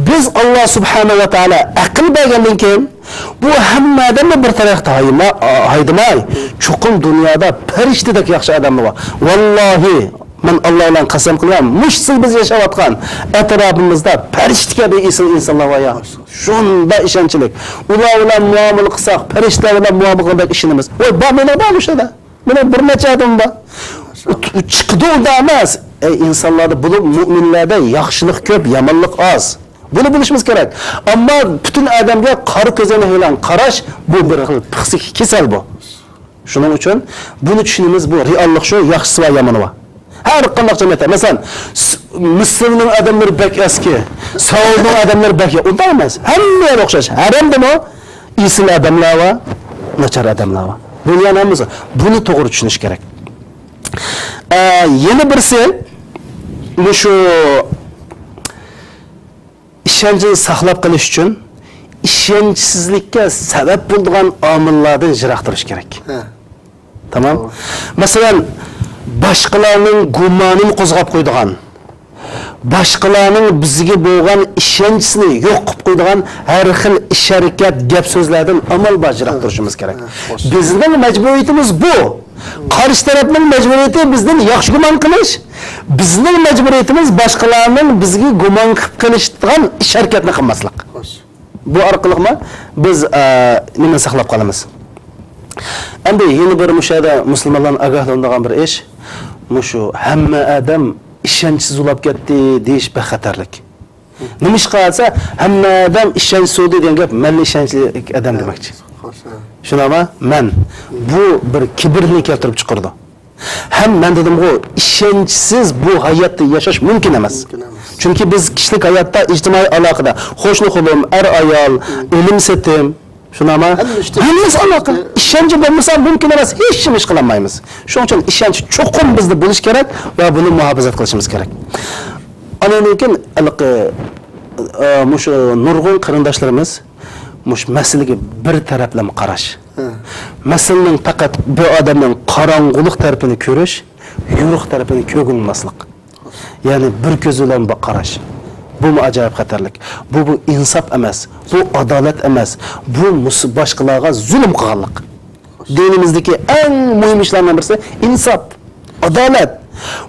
بىز ئاللا سۇبھانەھۇ ۋە تائالا ئەقىل بەرگەندىن كېيىن، بۇ ھەممە ئادەمنى بىر تەرەپتە ھايما-، ھايدىماي، چوقۇم دۇنيادا پەرىشتىدەك ياخشى ئادەملەر بار. ۋاللاھى، مەن ئاللا بىلەن قەسەم قىلىمەن، مۇشۇ يىل بىز ياشاۋاتقان ئەتراپىمىزدا پەرىشتە كەبى ئېسىل ئىنسانلار بار يا. شۇنداق ئىشەنچلىك. ئۇلار بىلەن مۇئامىلە قىلساق، پەرىشتىلەر بىلەن مۇئامىلە قىلغاندەك ئىشىنىمىز. ۋاي، بار، مېنىڭ بار مۇشۇ يەردە. مانا بىر نەچچە ئادەم بار. ئۇ، ئۇ چىقىدۇ ئۇندا ئەمەس. ئەي، ئىنسانلاردا بولۇپ، مۇئمىنلەردە ياخشىلىق كۆپ، يامانلىق ئاز. بۇنى بىلىشىمىز كېرەك. ئەمما پۈتۈن ئادەمگە قارا كۆزەينەك بىلەن قاراش، بۇ بىر خىل پىسخىك كېسەل بۇ. شۇنىڭ ئۈچۈن بۇنى چۈشىنىمىز، بۇ رېئاللىق شۇ، ياخشىسى بار، يامىنى بار. ھەر قانداق جەمئىيەتتە، مەسىلەن، س-، مىسىرنىڭ ئادەملىرى بەك ئەسكى، سەئۇدنىڭ ئادەملىرى بەك يا-، ئۇنداق ئەمەس. ھەممە يەر ئوخشاش. ھەرەمدىمۇ ئېسىل ئادەملەر بار، ناچار ئادەملەر بار. دۇنيانىڭ ھەممىسى. بۇنى توغرا چۈشىنىش كېرەك. ئە، يەنە بىرسى، مۇشۇ ئىشەنچنى ساقلاپ قېلىش ئۈچۈن ئىشەنچسىزلىككە سەۋەب بولىدىغان ئامىللاردىن يىراق تۇرۇش كېرەك. ھە. تامام. توغرا. مەسىلەن، باشقىلارنىڭ گۇمانىنى قوزغاپ قويىدىغان، باشقىلارنىڭ بىزگە بولغان ئىشەنچىسىنى يوق قىلىپ قويىدىغان ھەر خىل ئىش-ھەرىكەت، گەپ-سۆزلەردىن ئامال بار يىراق تۇرۇشىمىز كېرەك. ھە، خوش. بىزنىڭ مەجبۇرىيىتىمىز بۇ. قارشى تەرەپنىڭ مەجبۇرىيىتى بىزدىن ياخشى گۇمان قىلىش، بىزنىڭ مەجبۇرىيىتىمىز باشقىلارنىڭ بىزگە گۇمان قىلىپ قېلىشىدىغان ئىش-ھەرىكەتنى قىلماسلىق. خوش. بۇ ئارقىلىقمۇ بىز، ئە، نېمىنى ساقلاپ قالىمىز؟ ئەمدى يەنە بىر مۇشۇ يەردە مۇسۇلمانلارنى ئاگاھلاندۇرغان بىر ئىش، مۇشۇ ھەممە ئادەم ئىشەنچسىز بولاپ كەتتى دېيىش بەك خەتەرلىك. نېمىشقا دېسە، ھەممە ئادەم ئىشەنچسىز بولدى دېگەن گەپ، مەنلا ئىشەنچلىك ئادەم دېمەكچى. خوش، ھە. شۇنداقمۇ؟ مەن. بۇ بىر كىبىرنى كەلتۈرۈپ چىقىرىدۇ. ھەم مەن دېدىمغۇ، ئىشەنچسىز بۇ ھاياتتا ياشاش مۇمكىن ئەمەس. مۇمكىن ئەمەس. چۈنكى بىز كىشىلىك ھاياتتا ئىجتىمائىي ئالاقىدە، خوشلۇق-خۇلۇم، ئەر-ئايال، ئېلىم-سېتىم، شۇنداقمۇ؟ ھەممە ئىشتا ھەممىسى ئالاقە. ئىشەنچ بولمىسا مۇمكىن ئەمەس، ھېچ نېمە ئىش قىلالمايمىز. شۇنىڭ ئۈچۈن ئىشەنچ چوقۇم بىزدە بولۇشى كېرەك ۋە بۇنى مۇھاپىزەت قىلىشىمىز كېرەك. ئاندىن كېيىن ھېلىقى، ئە، مۇشۇ نۇرغۇن قېرىنداشلىرىمىز مۇشۇ مەسىلىگە بىر تەرەپلىمە قاراش. ھە. مەسىلىنىڭ پەقەت بىر ئادەمنىڭ قاراڭغۇلۇق تەرىپىنى كۆرۈش، يورۇق تەرىپىنى كۆرگىلى بولماسلىق. يەنى بىر كۆزى بىلەن بىر قاراش. بۇمۇ ئاجايىپ خەتەرلىك. بۇ، بۇ ئىنساپ ئەمەس. بۇ ئادالەت ئەمەس. بۇ مۇس-، باشقىلارغا زۇلۇم قىلغانلىق. دىنىمىزدىكى ئەڭ مۇھىم ئىشلارنىڭ بىرسى ئىنساپ، ئادالەت.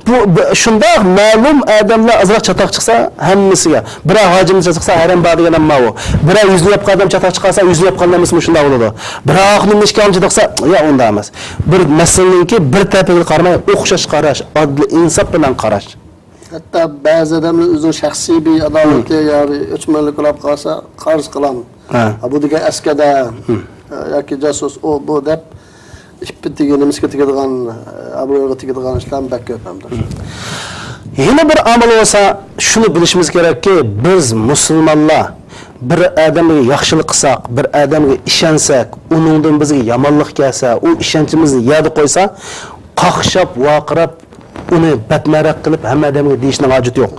بۇ، بۇ شۇنداق مەلۇم ئادەملەر ئازراق چاتاق چىقسا ھەممىسىگە، بىرەر ھاجىمىز چاتاق چىقسا ھەرەم بار دېگەن ھەممە ئۇ. بىرەر يۈزنى ياپقان ئادەم چاتاق چىقارسا يۈزنى ياپقانلار ھەممىسى مۇشۇنداق بولىدۇ. بىرەر ئاخۇنۇم ئىشكەلنى چاتاق چىقسا، يا ئۇنداق ئەمەس. بىر مەسىلىنىڭكى بىر تەرىپىگە قارىماي ئوخشاش قاراش، ئادىل ئىنساپ بىلەن قاراش. ھەتتا بەزى ئادەملەر ئۆزىنىڭ شەخسىي بىر ئاداۋىتى يا بىر ئۆچمەنلىك بولۇپ قالسا، قەرز قىلام. ھە. ھە، بۇ دېگەن ئەسكەردە، ھە، ياكى جاسۇس، ئۇ، بۇ دەپ، ئىپپىتىگە، نېمىسىگە تېگىدىغان، ئابرۇيىغا تېگىدىغان ئىشلار بەك كۆپ ھەمدە. يەنە بىر ئامىل بولسا، شۇنى بىلىشىمىز كېرەككى، بىز مۇسۇلمانلار بىر ئادەمگە ياخشىلىق قىلساق، بىر ئادەمگە ئىشەنسەك، ئۇنىڭدىن بىزگە يامانلىق كەلسە، ئۇ ئىشەنچىمىزنى يەردە قويسا، قاقشاپ، ۋارقىراپ، ئۇنى بەتمەرەق قىلىپ ھەممە ئادەمگە دېيىشنىڭ ھاجىتى يوق.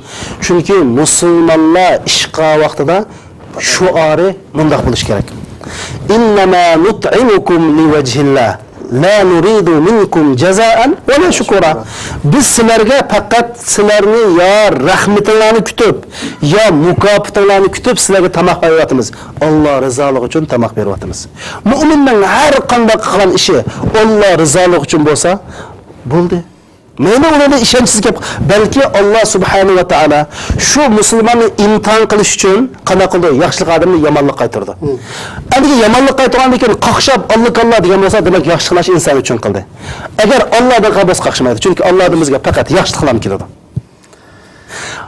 چۈنكى مۇسۇلمانلار ئىش قىلغان ۋاقتىدا شوئارى مۇنداق بولۇشى كېرەك. «إنما نطعمكم لوجه الله لا نريد منكم جزاء ولا شكورا.» بىز سىلەرگە پەقەت سىلەرنى يا رەھمىتىڭلارنى كۈتۈپ، يا مۇكاپاتىڭلارنى كۈتۈپ سىلەرگە تاماق بېرىۋاتىمىز. ئاللا رىزالىقى ئۈچۈن تاماق بېرىۋاتىمىز. مۇئمىننىڭ ھەر قانداق قىلغان ئىشى ئاللا رىزالىقى ئۈچۈن بولسا، بولدى. مەيلى ئۇنىڭدا ئىشەنچسىز گەپ، بەلكى ئاللا سۇبھانەھۇ ۋە تائالا شۇ مۇسۇلماننى ئىمتىھان قىلىش ئۈچۈن قانداق قىلىدۇ؟ ياخشىلىق ئادەمنى يامانلىق قايتۇرىدۇ. مم. ئەمدى يامانلىق قايتۇرغاندىن كېيىن قاقشاپ، ئاللا كاللا دېگەن بولسا، دېمەك، ياخشىلىق ئىنسان ئۈچۈن قىلدى. ئەگەر ئاللادىن قالسا قاقشىمايدۇ، چۈنكى ئاللادىن بىزگە پەقەت ياخشىلىقلارمۇ كېلىدۇ.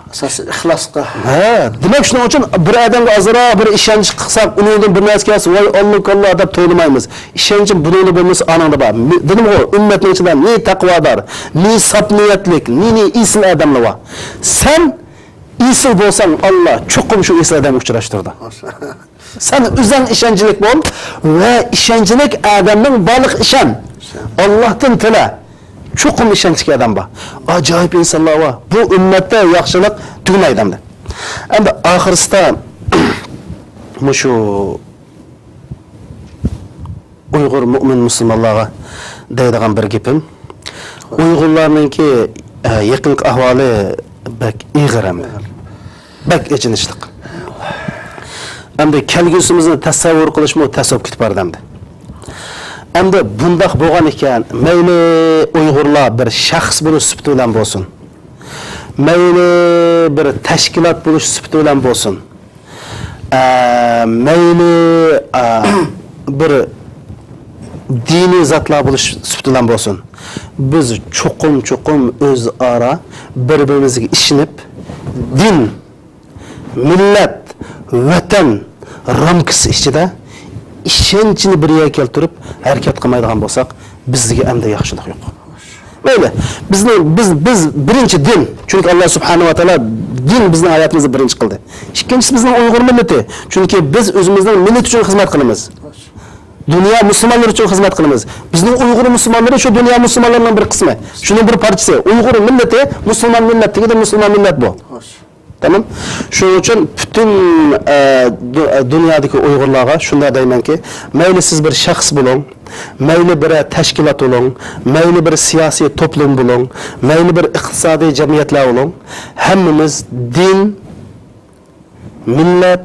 ئاساسىي ئىخلاسقا. ھە، دېمەك، شۇنىڭ ئۈچۈن بىر ئادەمگە ئازراق بىر ئىشەنچ قىلساق، ئۇنىڭدىن بىر نەرسە كەلسە، ۋاي، ئاللا كاللا دەپ توۋلىمايمىز. ئىشەنچىم بۇنىڭدا بولمىسا، ئانىڭدا بار. مى-، دېدىمغۇ، ئۈممەتنىڭ ئىچىدە نى تەقۋادار، نى ساپ نىيەتلىك، نى، نى ئېسىل ئادەملەر بار. سەن ئېسىل بولساڭ، ئاللا چوقۇم شۇ ئېسىل ئادەمگە ئۇچراشتۇرىدۇ. سەن ئۆزۈڭ ئىشەنچلىك بول ۋە ئىشەنچلىك ئادەمنىڭ بارلىقىغا ئىشەن. ئاللاھتىن تىلە. چوقۇم ئىشەنچلىك ئادەم بار. ئاجايىپ ئىنسانلار بار. بۇ ئۈممەتتە ياخشىلىق تۈگىمەيدۇ ئەمدى. ئەمدى ئاخىرسىدا مۇشۇ ئۇيغۇر مۆمىن مۇسۇلمانلارغا دەيدىغان بىر گېپىم، ئۇيغۇرلارنىڭكى، ئە، يېقىنقى ئەھۋالى بەك ئېغىر ئەمدى. بەك ئېچىنىشلىق. ئەمدى كەلگۈسىمىزنى تەسەۋۋۇر قىلىشمۇ تەس بولۇپ كېتىپ بارىدۇ ئەمدى. ئەمدى بۇنداق بولغان ئىكەن، مەيلى ئۇيغۇرلار بىر شەخس بولۇش سۈپىتى بىلەن بولسۇن، مەيلى بىر تەشكىلات بولۇش سۈپىتى بىلەن بولسۇن، ئە، مەيلى، ئە، بىر دىنىي زاتلار بولۇش سۈپىتى بىلەن بولسۇن، بىز چوقۇم، چوقۇم ئۆزئارا بىر-بىرىمىزگە ئىشىنىپ، دىن، مىللەت، ۋەتەن رامكىسى ئىچىدە ئىشەنچنى بىر يەرگە كەلتۈرۈپ ھەرىكەت قىلمايدىغان بولساق، بىزگە ئەمدى ياخشىلىق يوق. مەيلى، بىزنىڭ، بىز، بىز بىرىنچى دىن. چۈنكى ئاللا سۇبھانەھۇ ۋە تائالا دىن بىزنىڭ ھاياتىمىزنى بىرىنچى قىلدى. ئىككىنچىسى بىزنىڭ ئۇيغۇر مىللىتى. چۈنكى بىز ئۆزىمىزنىڭ مىللىتى ئۈچۈن خىزمەت قىلىمىز. دۇنيا مۇسۇلمانلىرى ئۈچۈن خىزمەت قىلىمىز. بىزنىڭ ئۇيغۇر مۇسۇلمانلىرى شۇ دۇنيا مۇسۇلمانلىرىنىڭ بىر قىسمى. شۇنىڭ بىر پارچىسى. ئۇيغۇر مىللىتى، مۇسۇلمان مىللەت دېگەندە مۇسۇلمان مىللەت بۇ. تامام. شۇنىڭ ئۈچۈن پۈتۈن، ئە، دۇ-، ئە، دۇنيادىكى ئۇيغۇرلارغا شۇنداق دەيمەنكى، مەيلى سىز بىر شەخس بولۇڭ، مەيلى بىر تەشكىلات بولۇڭ، مەيلى بىر سىياسىي توپلۇم بولۇڭ، مەيلى بىر ئىقتىسادىي جەمئىيەتلەر بولۇڭ، ھەممىمىز دىن، مىللەت،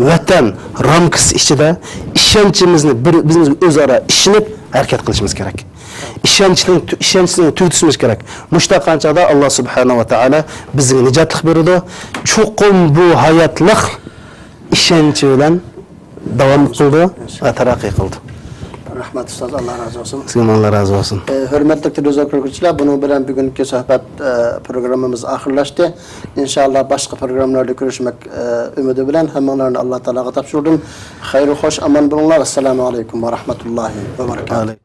ۋەتەن رامكىسى ئىچىدە ئىشەنچىمىزنى بىر، بىز ئۆزئارا ئىشىنىپ ھەرىكەت قىلىشىمىز كېرەك. ئىشەنچنى، ئىشەنچنى تۈگىتىشىمىز كېرەك. مۇشۇنداق قانچاغدا ئاللا سۇبھانەھۇ ۋە تائالا بىزگە نىجاتلىق بېرىدۇ. چوقۇم بۇ ھاياتلىق ئىشەنچى بىلەن داۋام قىلىدۇ ۋە تەرەققىي قىلىدۇ. رەھمەت ئۇستاز، ئاللا رازى بولسۇن. سىزگە ئاللا رازى بولسۇن. ئە، ھۆرمەتلىك تېلېۋىزور كۆرگۈچىلەر، بۇنىڭ بىلەن بۈگۈنكى سۆھبەت، ئە، پروگراممىمىز ئاخىرلاشتى. ئىنشائاللا باشقا پروگراممىلاردا كۆرۈشمەك، ئە، ئۈمىدى بىلەن ھەممىڭلارنى ئاللا تائالاغا تاپشۇردۇم. خەيرۇ خوش ئامان بولۇڭلار. ئەسسالامۇ ئەلەيكۇم ۋە رەھمەتۇللاھى ۋە بەرىكاتۇھ.